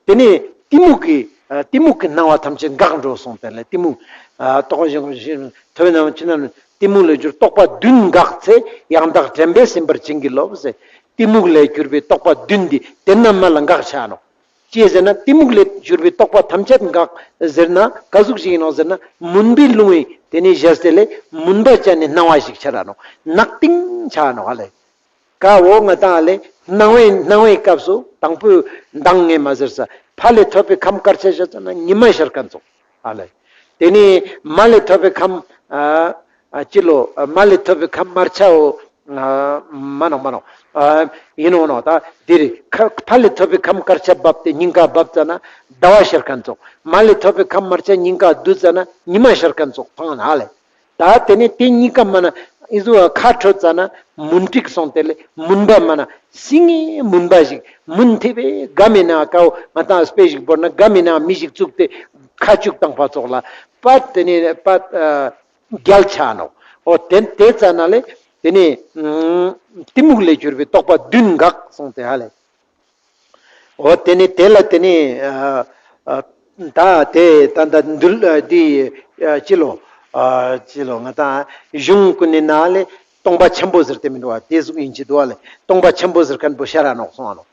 དེ་ནས་གཏི་མུག་གི་ཨ་གཏི་མུག་གི་སྣང་བ་ཐམས་ཅད་འགག་འགྲོ་གསུངས་ཏེ་ལེ། གཏི་མུག་ཨ་རྟོག་ཞིང་ཞིང་ཐོབ་པའི་སྣང་བ་ཕྱི་ནང་གཏི་མུག་ལས་གྱུར་རྟོག་པ་བདུན་འགག་ཚེ་ཡང་དག་དྲན་པས་ཟིན་པར་བྱིན་གྱིས་རློབས་ཟེར། གཏི་མུག་ལས་གྱུར་པའི་རྟོག་པ་བདུན་འདི་དེ་ན་མ་ལ་འགག་ཆ་ནོག། ཅི་ཟེར་ན་གཏི་མུག་ལས་གྱུར་པའི་རྟོག་པ་ཐམས་ཅད་འགག་ཟེར་ན་ག་ཟུག་ཞིག་ཡིན་ནོག་ཟེར་ན་མུན་པའི་རླུང་བའི་དེ་ནས་བཞག་སྟེ་ལེ་མུན་པ་ཅན་ནི་སྣང་བ་ཞིག་ཆ་ར་ནོག། ནག་ཏིང་ཆ་ནོག་ཧ་ལེ། ཀ་བོ་ང་དང་ལེ་སྣང་བའི་སྣང་བའི་སྐབས་སུ་དང་པོའི་མདང་ངས་མ་ཟེར་ས་ཕ་ལས་ཐོབ་པའི་ཁམས་དཀར་ཆ་བཞག་ཙ་ན་ཉི་མ་ཤར་མཁན་ཙོགས་ཨ་ལེ། དེ་ནས་མ་ལས་ཐོབ་པའི་ཁམས་ཨ་ཨ་ཅི་ལོ་ཨ་མ་ལས་ཐོབ་པའི་ཁམས་དམར་ཆའོ་ཨ་མ་ནོག་མ་ནོག་ཨ་ཡིན་ནོག་ནོག། ད་དེ་རེད། ཁ་ཕ་ལས་ཐོབ་པའི་ཁམས་དཀར་ཆ་བབས་ཏེ་སྙིང་ག་བབས་ཙ་ན་ཟླ་བ་ཤར་མཁན་ཙོགས། མ་ལས་ཐོབ་པའི་ཁམས་དམར་ཆ་སྙིང་ག་བསྡུས་ཙ་ན་ཉི་མ་ཤར་མཁན་ཙོགས་མཐོང་ན་ཨ་ལེ། ད་དེ་ནས་དེ་གཉིས་ཀ་མ་ན་ ཨི་ཟུག་ཁ་ཁྲོ་ཙ་ན་མུན་ཏིག་སོང་སྟེ་ལེ་མུན་པ་མ་ན་སིང་ངེ་མུན་པ་ཞིག་མུན་ཐེབས་པའི་ག་མེ་ན་ཀའོ་ང་ཏང་སྤེ་ཞིག་བོར་ན་ག་མེ་ན་མི་ཞིག་བཙུགས་ཏེ་ཁ་བཅུག་བཏང་པ་ཙོགས་ལ་པད་དེ་ནི་པད་རྒྱལ་ཆ་ནོག། འོ་དེ་དེ་ཙ་ན་ལེ་དེ་ནི་གཏི་མུག་ལས་གྱུར་པའི་རྟོག་པ་བདུན་འགགས་སོང་སྟེ་ཧ་ལེ། འོ་དེ་ནི་དེ་ལ་དེ་ནི་ཨ་ཨ་ད་དེ་ད་ད་འདུལ་ཨ་འདི་ཨ་ཅི་ལོ་ཨ་ཅི་ལོ་ང་ཏང་གཞུང་ཀུན་ནི་ནང་ལེ་སྟོང་པ་ཆེན་པོ་ཟེར་ཏེ་མི་འདུག་པ། དེ་ཟུག་ཡིན་ཅི་འདུག་པ་ལེ། སྟོང་པ་ཆེན་པོ་ཟེར་མཁན་པོ་ཤར་ར་ནོག་སོང་ང་ནོག།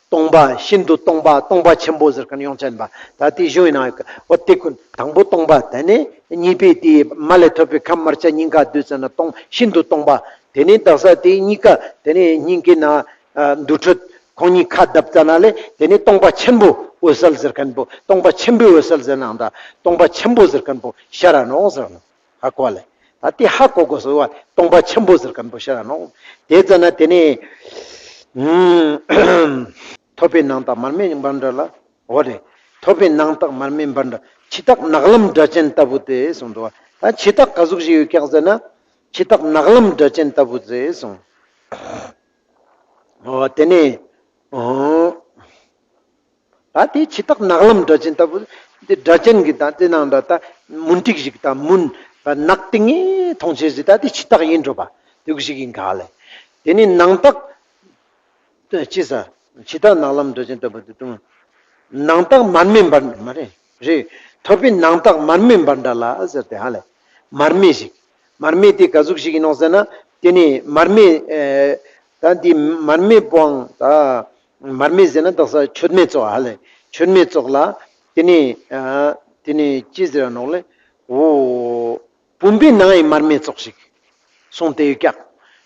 སྟོང་པ་ཤིན་ཏུ་སྟོང་པ་སྟོང་པ་ཆེན་པོ་ཟེར་མཁན་ཡོང་ཅན་པ་ད་དེ་གཞུང་ཡིན་ནང་ཡོད་ཀ། འོ་དེ་ཀུན་དང་པོ་སྟོང་པ་དེ་ནི་གཉིས་པའི་དེ་མ་ལས་ཐོབ་པའི་ཁམས་དམར་ཆ་སྙིང་ག་བསྡུས་ཙ་ན་སྟོང་ཤིན་ཏུ་སྟོང་པ། དེ་ནི་དག་ས་དེ་གཉིས་ཀ་དེ་ནི་སྙིང་གི་ནང་ཨ་འདུ་འཕྲོད་ཁོང་གཉིས་ཁ་བརྡབ་ཙ་ན་ལེ་དེ་ནི་སྟོང་པ་ཆེན་པོ་འོད་གསལ་ཟེར་མཁན་པོ་སྟོང་པ་ཆེན་པོའི་འོད་གསལ་ཟེར་ནའང་འདྲ་སྟོང་པ་ཆེན་པོ་ཟེར་མཁན་པོ་ཤར་ར་ནོག་ཟེར་ནོག། ཧ་གོ་ལེ། ད་དེ་ཧ་གོ་དགོས་སོ་བ་སྟོང་པ་ཆེན་པོ་ཟེར་མཁན་པོ་ཤར་ར་ནོག། དེ་ཙ་ན་དེ་ནི་ཐོབ་པའི་ནང་རྟགས་མར་མེ་འབར་འདྲ་ལ། འོ་རེད། ཐོབ་པའི་ནང་རྟགས་མར་མེ་འབར་འདྲ། འཆི་བདག་ནག་ལམ་སྒྲ་ཅན་ལྟ་བུ་སྟེ་གསུངས་འདུག་པ། ད་འཆི་བདག་ག་ཟུག་ཞིག་ཡོད་ཀྱག་ཟེར་ན། འཆི་བདག་ནག་ལམ་སྒྲ་ཅན་ལྟ་བུ་སྟེ་གསུངས། འོ་དེ་ནས་འོ། ད་དེ་འཆི་བདག་ནག་ལམ་སྒྲ་ཅན་ལྟ་བུ། དེ་སྒྲ་ཅན་གྱི་ད་དེ་ནང་འདྲ་ད་མུན་ཏིག་ཞིག་ད་མུན་ད་ནག་ཏིང་ངེ་མཐོང་ཆེས་ཞིག་ད་དེ་འཆི་བདག་ཡིན་འགྲོ་བ། དེ་གུ་ཞིག་ཡིན་ག་ལེ། དེ་ནས་ནང་རྟགས། ཅི་ཟེར། འཆི་བདག་ནག་ལམ་སྒྲ་ཅན་ལྟ་བུ་དེ་དང་། ནང་རྟགས་མར་མེ་འབར་མ་རེད། རེད། ཐོབ་པའི་ནང་རྟགས་མར་མེ་འབར་འདྲ་ལ་ཟེར་ཏེ་ཧ་ལེ། མར་མེ་ཞིག། མར་མེ་དེ་ག་ཟུག་ཞིག་ཡིན་ནོག་ཟེར་ན། དེ་ནི་མར་མེ་ཨེ། ད་འདི་མར་མེ་པོའང་ད། མར་མེ་ཟེར་ན་དག་ས་མཆོད་མེ་ཙོགས་ཧ་ལེ། མཆོད་མེ་ཙོགས་ལ། དེ་ནི་ཨ། དེ་ནི་ཅི་ཟེར་ནོག་ལེ། འོ། བུམ་པའི་ནང་ཡི་མར་མེ་ཙོགས་ཤིག་གསུངས་ཏེ་ཡོད་ཀྱག།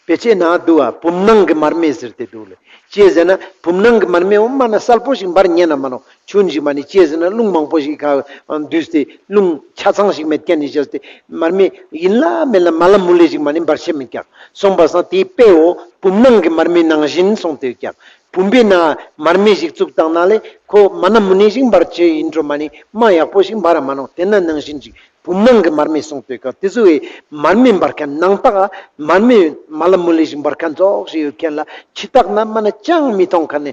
དཔེ་ཆའི་ནང་འདུག་པ། བུམ་ནང་གི་མར་མེ་ཟེར་ཏེ་འདུག་ལེ། ཅི་ཟེར་ན་བུམ་ནང་གི་མར་མེ་འོ་མ་ན་གསལ་པོ་ཞིག་འབར་ཉན་ན་མ་ནོག། ཆུན་ཞིག་མ་ནི་ཅི་ཟེར་ན་རླུང་མང་པོ་ཞིག་ཁ་འདུས་ཏེ་རླུང་ཆ་ཚང་ཞིག་མེད་མཁན་ནི་བྱས་ཏེ་མར་མེ་ཡིན་ལ་མེད་ལ་མ་ལ་མུ་ལེ་ཞིག་མ་ནི་འབར་ཤེས་མེད་ཀྱག། སོང་པ་སང་དེའི་དཔེའོ་བུམ་ནང་གི་མར་མེ་ནང་བཞིན་གསུངས་ཏེ་ཡོད་ཀྱག། བུམ་པའི་ནང་མར་མེ་ཞིག་བཙུགས་བཏང་ན་ལེ་ཁོ་མ་ན་མུ་ནེ་ཞིག་འབར་ཆེ་ཡིན་འགྲོ་མ་ནི་མ་ཡག་པོ་ཞིག་འབར་ར་མ་ནོག། དེ་ན་ནང་བཞིན་ཞིག་བུམ་ནང་གི་མར་མེ་གསུངས་ཏེ་ཡོད་ཀྱག། དེ་ཚོ་བའི་མར་མེ་འབར་མཁན་ནང་རྟགས་མར་མེ་མ་ལ་མུ་ལེ་ཞིག་འབར་མཁན་ཙོགས་ཞིག་ཡོད་མཁན་ལ་འཆི་བདག་ན་མ་ན་ཅང་མི་མཐོང་མཁན་ནི་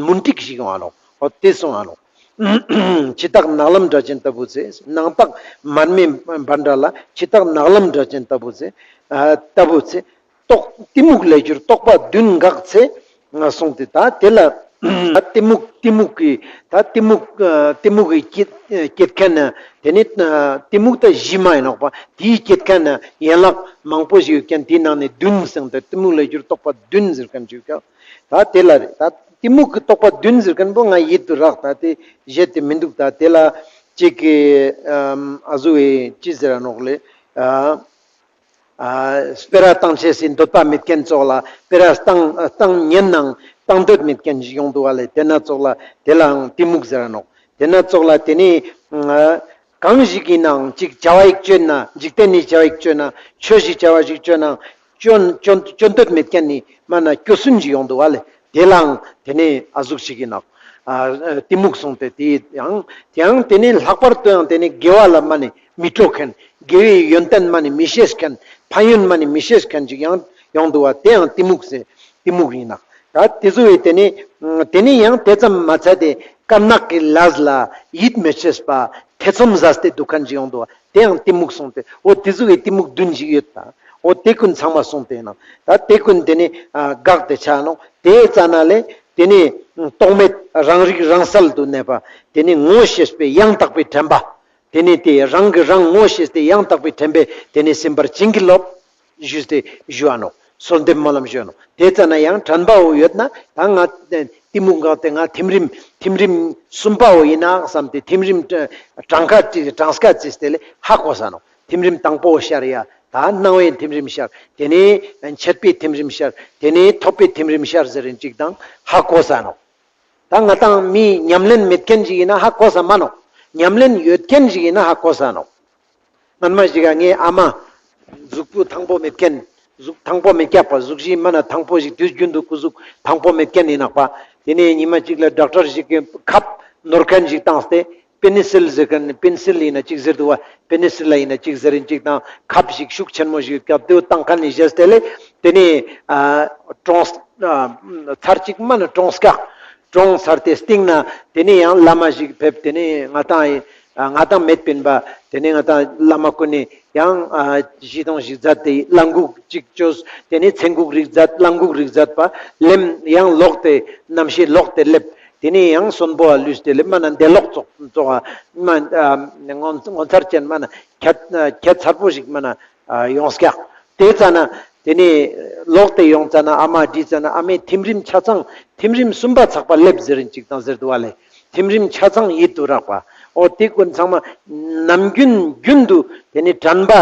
མུན་ཏིག་ཞིག་ཡོང་ང་ནོག། འོ་དེ་གསུངས་ང་ནོག། འཆི་བདག་ནག་ལམ་སྒྲ་ཅན་ལྟ་བུ་ཚེ། ནང་རྟགས་མར་མེ་འབར་འདྲ་ལ། འཆི་བདག་ནག་ལམ་སྒྲ་ཅན་ལྟ་བུ་ཚེ། ཨ་ལྟ་བུ་ཚེ། རྟོག་གཏི་མུག་ལས་གྱུར་རྟོག་པ་བདུན་འགགས་ཚེ། ང་གསུངས་ཏེ་ད་དེ་ལ། ད་གཏི་མུག་གཏི་མུག་གི་ད་གཏི་མུག་ཨ་གཏི་མུག་གི་སྐྱེད་སྐྱེད་མཁན་ནི་དེ་ནི་ཨ་གཏི་མུག་ད་གཞི་མ་ཡིན་ནོག་པ། དེའི་སྐྱེད་མཁན་ནི་ཡན་ལག་མང་པོ་ཞིག་ཡོད་མཁན་དེའི་ནང་ནས་བདུན་གསུངས་ཏེ་གཏི་མུག་ལས་གྱུར་རྟོག་པ་བདུན་ཟེར་མཁན་ཅིག་ཡོད་ཀྱག། ད་དེ་ལ་རེད་ད། གཏི་མུག་གི་རྟོག་པ་བདུན་ཟེར་མཁན་པོ་ང་ཡིད་དུ་རག། ད་དེ་བཞེད་དེ་མི་འདུག། ད་དེ་ལ་ཅིག་གི་ཨ་ཨ་ཟུག་གི་ཅི་ཟེར་ར་ནོག་ལེ། ཨ་ཨ་སྤེ་ར་བཏང་ཆེས་སི་འདོད་པ་མེད་མཁན་ཙོགས་ལ་སྤེ་ར་བཏང་བཏང་ཉན་ནང་བཏང་འདོད་མེད་མཁན་ཞིག་ཡོང་འདུག་པ་ལེ། དེ་ན་ཙོགས་ལ་དེ་ལའང་གཏི་མུག་ཟེར་ར་ནོག། དེ་ན་ཙོགས་ལ་དེ་ནི་ཨ་གང་ཞིག་གི་ནང་ཅིག་བྱ་བ་ཞིག་བཅོས་ན། འཇིག་རྟེན་ནི་བྱ་བ་ཞིག་བཅོས་ན། ཆོས་ཤིག་བྱ་བ་ཞིག་བཅོས་ན། སྐྱོན་སྐྱོན་སྐྱོན་འདོད་མེད་མཁན་ནི་མ་ན་སྐྱོ་སུན་ཞིག་ཡོང་འདུག་པ་ལེ། དེ་ལའང་དེ་ནི་ཨ་ཟུག་ཞིག་གི་ནང་ཨ་གཏི་མུག་གསུངས་ཏེ་དེ་ཡང་དེའང་དེ་ནི་ལྷག་པར་དུ་ཡང་དེ་ནི་དགེ་བ་ལ་མ་ནི་མི་སྤྲོ་མཁན། དགེ་བའི་ཡོན་ཏན་མ་ནི་མི་ཤེས་མཁན། ཕན་ཡོན་མ་ནི་མི་ཤེས་མཁན་ཞིག་ཡང་ཡོང་འདུག་པ། དེ་ཡང་གཏི་མུག་ཟེར་གཏི་མུག་ཡིན་ནོག། ད་དེ་ཚོ་བའི་དེ་ནི་དེ་ནི་ཡང་དེ་ཙམ་མ་ཚད་དེ་དཀར་ནག་གི་ལས་ལ་ཡིད་མི་ཆེས་པ་ཐེ་ཚོམ་ཟ་སྟེ་འདུག་མཁན་ཞིག་ཡོང་འདུག་པ། དེའང་གཏི་མུག་གསུངས་ཏེ། འོ་དེ་ཚོ་བའི་གཏི་མུག་བདུན་ཞིག་ཡོད་ད། འོ་དེ་ཀུན་ཚང་མ་གསུངས་ཏེ་ཡིན་ནོག། ད་དེ་ཀུན་དེ་ནི་ཨ་འགགས་ཏེ་ཆ་ནོག། དེའི་རྩ་ན་ལས་དེ་ནི་རྟོག་མེད་རང་རིག་རང་གསལ་དུ་གནས་པ། དེ་ནི་ངོ་ཤེས་པའི་ཡང་དག་པའི་དྲན་པ། དེ་ནི་དེ་རང་གི་རང་ངོ་ཤེས་ཏེ་ཡང་དག་པའི་དྲན་པས་དེ་ནི་སེམས་པར་བྱིན་གྱིས་རློབས། ཞུས་ཏེ་ཞུ་བ་ནོག། གསོལ་འདེབས་སྨོན་ལམ་ཞུ་བ་ནོག། དེ་ཙ་ན་ཡང་དྲན་པའོ་ཡོད་ན་ད་ང་གཏི་མུག་འགགས་ཏེ་ང་ཐིམ་རིམ་ཐིམ་རིམ་གསུམ་པའོ་ཡིན་ན་བསམ་སྟེ་ཐིམ་རིམ་གྲངས་ཀ་ཅིག་གྲངས་ཀ་ཅིག་དེ་ལས་ཧ་གོ་ས་ནོག། ཐིམ་རིམ་དང་པོ་ཤར་ཡ། ད་སྣང་བའི་ཐིམ་རིམ་ཤར། དེ་ནས་མཆེད་པའི་ཐིམ་རིམ་ཤར། དེ་ནས་ཐོབ་པའི་ཐིམ་རིམ་ཤར་ཟེར་རིན་ཅིག་དང་ཧ་གོ་ས་ནོག། ད་ང་དང་མི་ཉམས་ལེན་མེད་མཁན་ཞིག་ཡིན་ན་ཧ་གོ་ས་མ་ནོག། ཉམས་ལེན་ཡོད་མཁན་ཞིག་ཡིན་ན་ཧ་གོ་ས་ནོག། སྔན་མ་ཞིག་ག་ངའི་ཨ་མ་གཟུགས་པོ་ཐང་པོ་མེད་མཁན། གཟུགས་ཐང་པོ་མེད་ཀྱག་པ། གཟུགས་གཞི་མ་ན་ཐང་པོ་ཞིག་དུས་རྒྱུན་དུ་སྐུ་གཟུགས་ཐང་པོ་མེད་མཁན་ཡིན་ནོག་པ། དེ་ནས་ཉི་མ་གཅིག་ལ་ཌོག་ཊར་ཞིག་གི་ཁབ་ནོར་མཁན་ཞིག་བཏང་སྟེ་ པེ་ནི་སིལ་ཟེར་ཁན་པེན་སིལ་ཡིན་ན་ཅིག་ཟེར་དུག་པ། པེ་ནི་སིལ་ལ་ཡིན་ན་ཅིག་ཟེར་ཡིན་ཅིག་དང་ཁབ་ཞིག་ཤུགས་ཆེན་མོ་ཞིག་ཡོད་ཀྱག་དེ་བོ་བཏང་ཁན་ནི་ཞེས་དེ་ལས་དེ་ནི་ཨ་གྲོངས་ཨ་ཚར་ཅིག་མ་ན་གྲོངས་ཀྱག། གྲོངས་ཚར་ཏེ་སྟིང་ན་དེ་ནི་ཡང་བླ་མ་ཞིག་ཕེབས། དེ་ནི་ང་དང་ཨ་ང་དང་མེད་པིན་པ། དེ་ནི་ང་དང་བླ་མ་ཀུན་ནི་ཡང་ཨ་ཞིག་དང་ཞིག་མཛད་དེ་བླ་འགུག་ཅིག་བཅོས། དེ་ནི་ཚེ་འགུག་རིགས་མཛད། བླ་འགུག་རིགས་མཛད་པ་ལེམ་ཡང་ལོག་སྟེ་རྣམ་ཤེས་ལོག་སྟེ་སླེབས། དེ་ནས་ཡང་གསོན་པོ་ལ་ལུས་ཏེ་ལེ་མ་ན་འདས་ལོག་ཙོགས་ཙོགས་མ་ངོ་ངོ་མཚར་ཅན་མ་ན་ཁྱད་ཁྱད་མཚར་པོ་ཞིག་མ་ན་ཡོངས་ཀྱག། དེ་ཙ་ན་དེ་ནས་ལོག་སྟེ་ཡོང་ཙ་ན་ཨ་མ་འདྲི་ཙ་ན་ཨ་མའི་ཐིམ་རིམ་ཆ་ཚང་ཐིམ་རིམ་གསུམ་པ་ཚག་པ་ལེབ་ཟེར་རིན་ཅིག་དང་ཟེར་དུག་པ་ལེ། ཐིམ་རིམ་ཆ་ཚང་ཡིད་དུ་རག་པ། འོ་དེ་ཀུན་ཚང་མ་ནམ་རྒྱུན་རྒྱུན་དུ་དེ་ནས་དྲན་པ།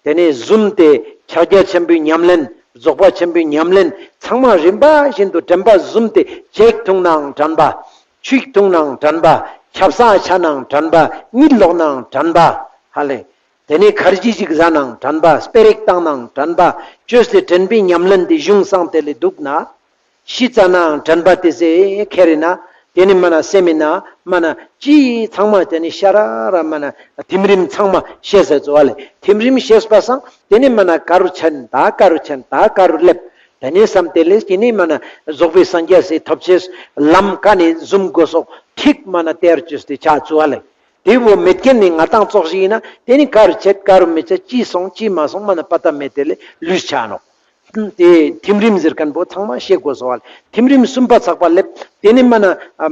དེ་ནས་བཟུམ་སྟེ་ཕྱག་རྒྱ་ཆེན་པོའི་ཉམས་ལེན། རྫོགས་པ་ཆེན་པོའི་ཉམས་ལེན་ཚང་མ་རིམ་པ་བཞིན་དུ་དྲན་པ་བཟུམ་སྟེ་ལྕེ་འཐུང་ནའང་དྲན་པ། ཆུ་འཐུང་ནའང་དྲན་པ། ཆབ་གསང་ཆ་ནའང་དྲན་པ། གཉིད་ལོག་ནའང་དྲན་པ། ཧ་ལེ། དེ་ནས་ཁར་ཇི་ཞིག་ཟ་ནའང་དྲན་པ། སྤེ་ར་ཞིག་བཏང་ནའང་དྲན་པ། བཅོས་ཏེ་དྲན་པའི་ཉམས་ལེན་དེ་གཞུང་བསྲངས་ཏེ་ལེ་འདུག་ན། ཤི་ཙ་ནའང་དྲན་པ་དེ་ཟེར་ཁྱེར་ན། དེ་ནི་མ་ན་སེམས་མི་ན་མ་ན་ཅི་ཚང་མ་དེ་ནི་ཤ་ར་ར་མ་ན་ཐིམ་རིམ་ཚང་མ་ཤེས་ཟེར་ཙོ་བ་ལེ། ཐིམ་རིམ་ཤེས་པ་སང་དེ་ནི་མ་ན་ཀ་རུ་ཆེན་ད་ཀ་རུ་ཆེན་ད་ཀ་རུ་ལེབ། དེ་ནི་བསམ་དེ་ལས་དེ་ནི་མ་ན་རྫོགས་པའི་སངས་རྒྱས་སི་ཐོབ་ཅེས་ལམ་ཀ་ནས་བཟུང་དགོས་སོག་ཐིག་མ་ན་དེར་བཅོས་ཏེ་ཆ་ཙོ་བ་ལེ། དེ་བོ་མེད་མཁན་ནི་ང་དང་ཙོགས་ཤིག་ཡིན་ན་དེ་ནི་ཀ་རུ་ཆེད་ཀ་རུ་མི་ཆེད་ཅི་སོང་ཅི་མ་སོང་མ་ན་པ་ཏ་མེད་དེ་ལས་ལུས་ཆ་ནོག། དེ་ཐིམ་རིམ་ཟེར་མཁན་པོ་ཚང་མ་ཤེས་དགོས་སོ་བ་ལེ། ཐིམ་རིམ་གསུམ་པ་ཚག་པ་ལེབ། དེ་ནི་མ་ན་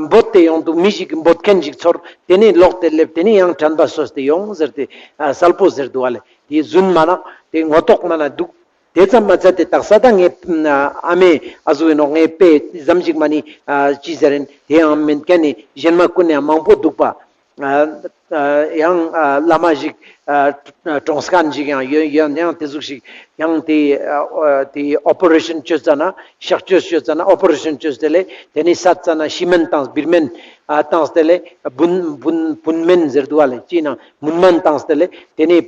འབོད་དེ་ཡོང་དུག། མི་ཞིག་གི་འབོད་མཁན་ཞིག་ཚོར། དེ་ནི་ལོག་སྟེ་ལེབ། དེ་ནི་ཡང་དྲན་པ་གསོས་ཏེ་ཡོང་ཟེར་ཏེ་གསལ་པོ་ཟེར་དུག་པ་ལེ། དེ་རྫུན་མ་ནོག། དེ་ངོ་ཐོག་མ་ན་དུག། དེ་ཙམ་མ་ཚད་དེ་དག་ས་ད་ངའི་ཨ་མའི་ཨ་ཟུག་ཡིན་ནོག། ངའི་དཔེ་ཙམ་ཞིག་མ་ནི་ཅི་ཟེར་ཡིན། དེ་ཡང་མིན་མཁན་ནི་གཞན་མ་ཀུན་ནས་མང་པོ་དུག་པ། ཡང་བླ་མ་ཞིག་གྲོངས་མཁན་ཞིག་ཡང་ཡོད། ཡང་དེ་ཟུག་ཞིག་ཡང་དེ་དེ་ཨོ་པ་རེ་ཤན་བཅོས་ཙ་ན་གཤག་བཅོས་བཅོས་ཙ་ན་ཨོ་པ་རེ་ཤན་བཅོས་ཏེ་ལེ་དེ་ནི་སད་ཙ་ན་ཤི་སྨན་བཏང་བིར་སྨན་བཏང་སྟེ་ལེ་བུན་བུན་བུན་སྨན་ཟེར་དུག་པ་ལེ། ཅི་ནང་མུན་སྨན་བཏང་སྟེ་ལེ་དེ་ནི་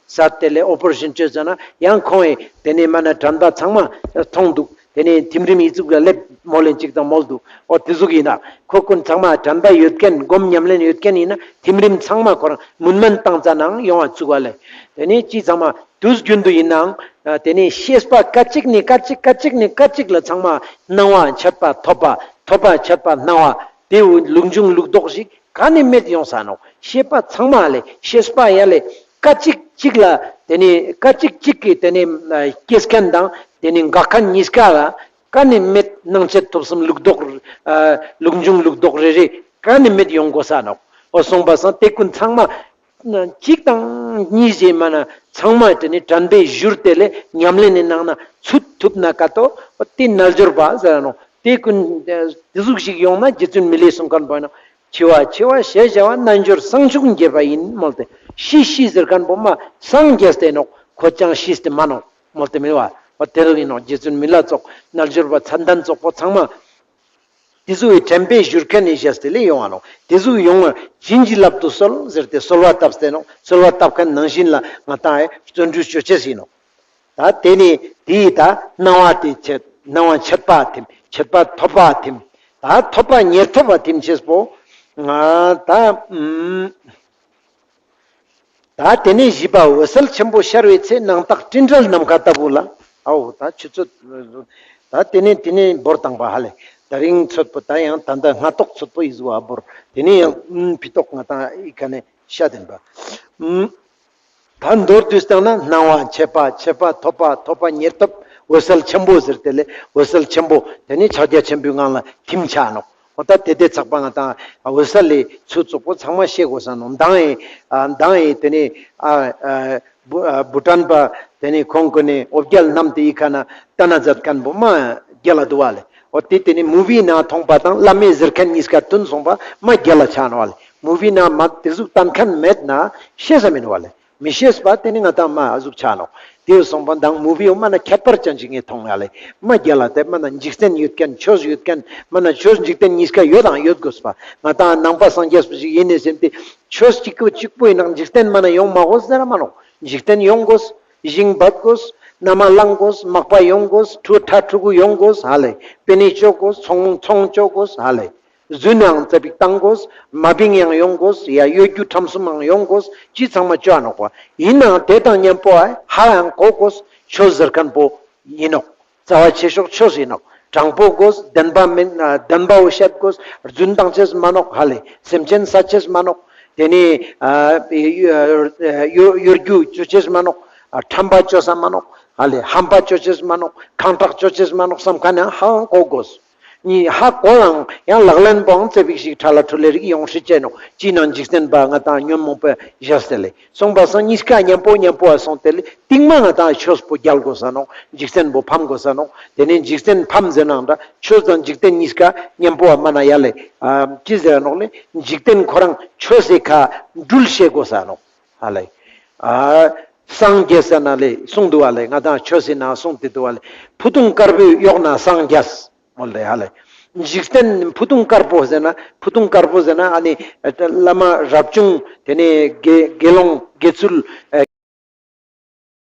སད་དེ་ལེ་ཨོ་པ་རེ་ཤན་བཅོས་ཙ་ན་ཡང་ཁོང་ངི་དེ་ནི་མ་ན་དྲན་པ་ཚང་མ་ཐོང་དུག། དེ་ནས་ཐིམ་རིམ་ཡིད་གཟུགས་ལ་སླེབས་མོལ་ལེན་ཅིག་དང་མོལ་དུག། འོ་དེ་ཟུག་ཡིན་ན་ཁོ་ཀུན་ཚང་མ་དྲན་པ་ཡོད་མཁན་སྒོམ་ཉམས་ལེན་ཡོད་མཁན་ཡིན་ན་ཐིམ་རིམ་ཚང་མ་ཁོ་རང་མུན་སྨན་བཏང་ཙ་ནའང་ཡོང་བ་བཅུག་པ་ལེ། དེ་ནས་ཅི་ཚང་མ་དུས་རྒྱུན་དུ་ཡིན་ནའང་དེ་ནས་ཤེས་པ་སྐད་ཅིག་ནས་སྐད་ཅིག་སྐད་ཅིག་ནས་སྐད་ཅིག་ལ་ཚང་མ་སྣང་བ་མཆེད་པ་ཐོབ་པ་ཐོབ་པ་མཆེད་པ་སྣང་བ་དེ་བོ་ལུགས་འབྱུང་ལུགས་ལྡོག་ཞིག་ག་ནས་མེད་ཡོང་ས་ནོག། ཤེས་པ་ཚང་མ་ལེ་ཤེས་པ་ཡ་ལེ་སྐད་ཅིག་ཅིག་ལ་དེ་ནས་སྐད་ཅིག་ཅིག་གི་དེ་ནས་སྐྱེས་མཁན་དང་དེ་ནས་འགག་མཁན་གཉིས་ཀ་ལ་ག་ནས་མེད་སྣང་མཆེད་ཐོབ་གསུམ་ལུགས་ལྡོག་ལུགས་འབྱུང་ལུགས་ལྡོག་རེ་རེ་ག་ནས་མེད་ཡོང་དགོས་ས་ནོག། འོ་སོང་པ་སང་དེ་ཀུན་ཚང་མ་གཅིག་དང་གཉིས་ཞེས་མ་ན་ཚང་མ་དེ་ནི་དྲན་པའི་གཞུར་དེ་ལས་ཉམས་ལེན་ནི་ནང་ན་ཚུད་ཐུབ་ན་ཀ་ཏོ་དེ་རྣལ་འབྱོར་པ་ཟེར་ར་ནོག། དེ་ཀུན་དེ་ཟུག་ཞིག་ཡོང་ན་རྗེ་བཙུན་མི་ལས་གསུང་མཁན་པོ་ཡིན་ནོག། འཆི་བ་འཆི་བ་ཞེས་བྱ་བ་རྣལ་འབྱོར་སངས་ཕྱུག་འགྱེད་པ་ཡིན་མོལ་ཏེ་ཤི་ཤི་ཟེར་མཁན་པོ་མ་སངས་རྒྱས་ཏེ་ནོག། ཁོ་ཅང་ཤི་སྟེ་མ་ནོག་མོལ་ཏེ་མི་བ་བ་དེ་རུ་ཡིན་ནོག། རྗེ་བཙུན་མི་ལ་ཙོགས་རྣལ་འབྱོར་པ་མཚན་ལྡན་ཙོགས་པོ་ཚང་མ། དེ་ཟུག་གི་དྲན་པའི་གཞུར་མཁན་ནི་བཞག་སྟེ་ལས་ཡོང་བ་ནོག། དེ་ཟུག་ཡོང་བ་བྱིན་གྱིས་བརླབ་ཏུ་གསོལ་ཟེར་ཏེ་གསོལ་བ་བཏབ་སྟེ་ནོག། གསོལ་བ་བཏབ་མཁན་ནང་བཞིན་ལ་ང་ཏང་ཨེ་བརྩོན་འགྲུས་ཅོ་ཅེས་ཡིན་ནོག། ད་དེ་ནི་དེའི་ད་སྣང་བ་དེ་ཆད་སྣང་བ་མཆེད་པ་ཐིམ་མཆེད་པ་ཐོབ་པ་ཐིམ་ད་ཐོབ་པ་ཉེར་ཐོབ་པ་ཐིམ་ཅེས་པོ་ང་ད་ཨུམ། ད་དེ་ནས་བཞི་པ་འོད་གསལ་ཆེན་པོ་ཤར་བའི་ཚེ་སྣང་བཏགས་སྤྲིན་བྲལ་ནམ་མཁའ་ལྟ་བུ་ལ། ཨའོ་ད་ཆུ་ཚོད། ད་དེ་ནས་དེ་ནས་འབོར་དང་པ་ཧ་ལེ། ད་རིང་ཚོད་པོ་ད་ཡང་ད་ལྟ་སྔ་ཏོག་ཚོད་པོ་ཡི་ཟུ་བ་འབོར། དེ་ནས་ཡང་ཕི་ཏོག་ང་ཏང་ཨི་ཁ་ནས་ཤ་དེན་པ། ད་མདོར་བསྡུས་བཏང་ན་སྣང་བ་མཆེད་པ་མཆེད་པ་ཐོབ་པ་ཐོབ་པ་ཉེར་ཐོབ་འོད་གསལ་ཆེན་པོ་ཟེར་དེ་ལས་འོད་གསལ་ཆེན་པོ་དེ་ནས་ཕྱག་རྒྱ་ཆེན་པོའི་ངང་ལ་ཐིམ་ཆ་ནོག། འོ་ད་དེ་དེ་ཚགས་པ་ང་ཏང་འོད་གསལ་ལས་ཚུལ་ཙོགས་པོ་ཚང་མ་ཤེས་དགོས་ས་ནོག། མདང་ཨེ་མདང་ཨེ་དེ་ནས་ཨ་ཨ་བུ་ཨ་བུ་ཊན་པ་དེ་ནས་ཁོང་ཀུན་ནས་འོ་བརྒྱལ་རྣམས་དེ་ཡི་ཁ་ན་ལྟ་ན་མཛད་མཁན་པོ་མ་རྒྱལ་ལ་འདུག་བ་ལེ། འོ་དེ་དེ་ནས་མུ་བི་ནང་མཐོང་པ་དང་བླ་མའི་ཟེར་མཁན་གཉིས་ཀ་མཐུན་སོང་པ་མ་རྒྱལ་ལ་ཆགས་ནོག་བ་ལེ། མུ་བི་ནང་མ་དེ་ཟུག་བསྟན་མཁན་མེད་ན་ཤེས་ས་མིན་བ་ལེ། མི་ཤེས་པ་དེ་ནི་ང་ཏང་མ་ཨ་ཟུག་ཆ་ནོག། དེ་སོང་པ་མདང་མུ་བི་འོ་མ་ན་ཁྱད་པར་ཅན་ཅིག་ངས་མཐོང་ཡ་ལེ། མ་རྒྱལ་ལ་དེ་མ་ན་འཇིག་རྟེན་ཡོད་མཁན་ཆོས་ཡོད་མཁན་མ་ན་ཆོས་འཇིག་རྟེན་གཉིས་ཀ་ཡོད་དང་ཡོད་དགོས་པ། ང་ཏང་ནང་པ་སངས་རྒྱས་པ་ཞིག་ཡིན་ནས་ཟེར་ཏེ་ཆོས་གཅིག་པུ་གཅིག་པུ་ཡིན་ནང་འཇིག་རྟེན་མ་ན་ཡོང་མ་དགོས་ཟེར་ར་མ་ནོག། འཇིག་རྟེན་ཡོང་དགོས། ཞིང་འབབ་དགོས། ན་མ་ལངས་དགོས། མག་པ་ཡོང་དགོས། ཕྲུ་ཕྲ་ཕྲུ་གུ་ཡོང་དགོས་ཧ་ལེ། པེ་ནེ་ཅོ་དགོས། ཚོང་ཚོང་ཅོ་དགོས་ཧ་ལེ། རྫུན་ནའང་ཙ་པིག་བཏང་དགོས། མ་བིང་ཡང་ཡོང་དགོས། ཡ་གཡོ་སྒྱུ་ཁྲམ་གསུམ་ཡང་ཡོང་དགོས། ཅི་ཚང་མ་ཅོ་འ་ནོག་པ། ཡིན་ནའང་དེ་དང་མཉམ་པོ་ཨ་ཧ་ཡང་གོ་དགོས། ཆོས་ཟེར་མཁན་པོ་ཡིན་ནོག། རྩ་བ་ཆེ་ཤོས་ཆོས་ཡིན་ནོག། དྲང་པོ་དགོས། བདེན་པ་མིན་ཨ་བདེན་པ་བོ་བཤད་དགོས། རྫུན་བཏང་ཅེས་མ་ནོག་ཧ་ལེ། སེམས་ཅན་ས་ཅེས་མ་ནོག། དེ་ནས་ཨ་གཡོ་གཡོ་སྒྱུ་ཅོ་ཅེས་མ་ནོག། ཨ་ཁྲམ་པ་ཅོ་ས་མ་ནོག་ཧ་ལེ། ཧམ་པ་ཅོ་ཅེས་མ་ནོག། ཁེངས་དྲེགས་ཅོ་ཅེས་མ་ནོག་བསམ་མཁན་ཡང་ཧ་ཡང་གོ་དགོས། ནི་ཧ་གོ་ལང་ཡང་ལག་ལེན་པོའང་ཙ་པིག་ཞིག་ཁྲ་ལ་ཁྲུ་ལེ་རིག་ཡོང་སྲིད་ཅེ་ནོག། ཅི་ནང་འཇིག་རྟེན་པ་ང་དང་ཉོན་མོངས་པ་བཞག་སྟེ་ལེ། སོང་པ་སང་གཉིས་ཀ་མཉམ་པོ་མཉམ་པོ་ཨ་སོང་སྟེ་ལེ། སྟིང་མ་ང་དང་ཆོས་པོ་རྒྱལ་དགོས་ས་ནོག། འཇིག་རྟེན་པོ་ཕམ་དགོས་ས་ནོག། དེ་ནས་འཇིག་རྟེན་ཕམ་ཟེར་ནའང་འདྲ། ཆོས་དང་འཇིག་རྟེན་གཉིས་ཀ་མཉམ་པོ་ཨ་མ་ན་ཡ་ལེ། ཨ་ཅི་ཟེར་ནོག་ལེ། འཇིག་རྟེན་ཁོ་རང་ཆོས་སི་ཁ་འགྲུལ་ཤེས་དགོས་ས་ནོག་ཧ་ལེ། ཨ་སངས་རྒྱས་ས་ན་ལེ་གསུངས་འདུག་བ་ལེ། ང་དང་ཆོས་སི་ནང་གསུངས་ཏེ་འདུག་བ་ལེ། ཕུ་ཐུང་དཀར་པོའི་གཡོག་ན་སངས་རྒྱས། མོལ་ཏེ་ཧ་ལེ། འཇིག་རྟེན་ཕུ་ཐུང་དཀར་པོ་ཟེར་ན་ཕུ་ཐུང་དཀར་པོ་ཟེར་ན་ཨ་ནི་བླ་མ་རབ་བྱུང་དེ་ནས་དགེ་དགེ་སློང་དགེ་ཚུལ་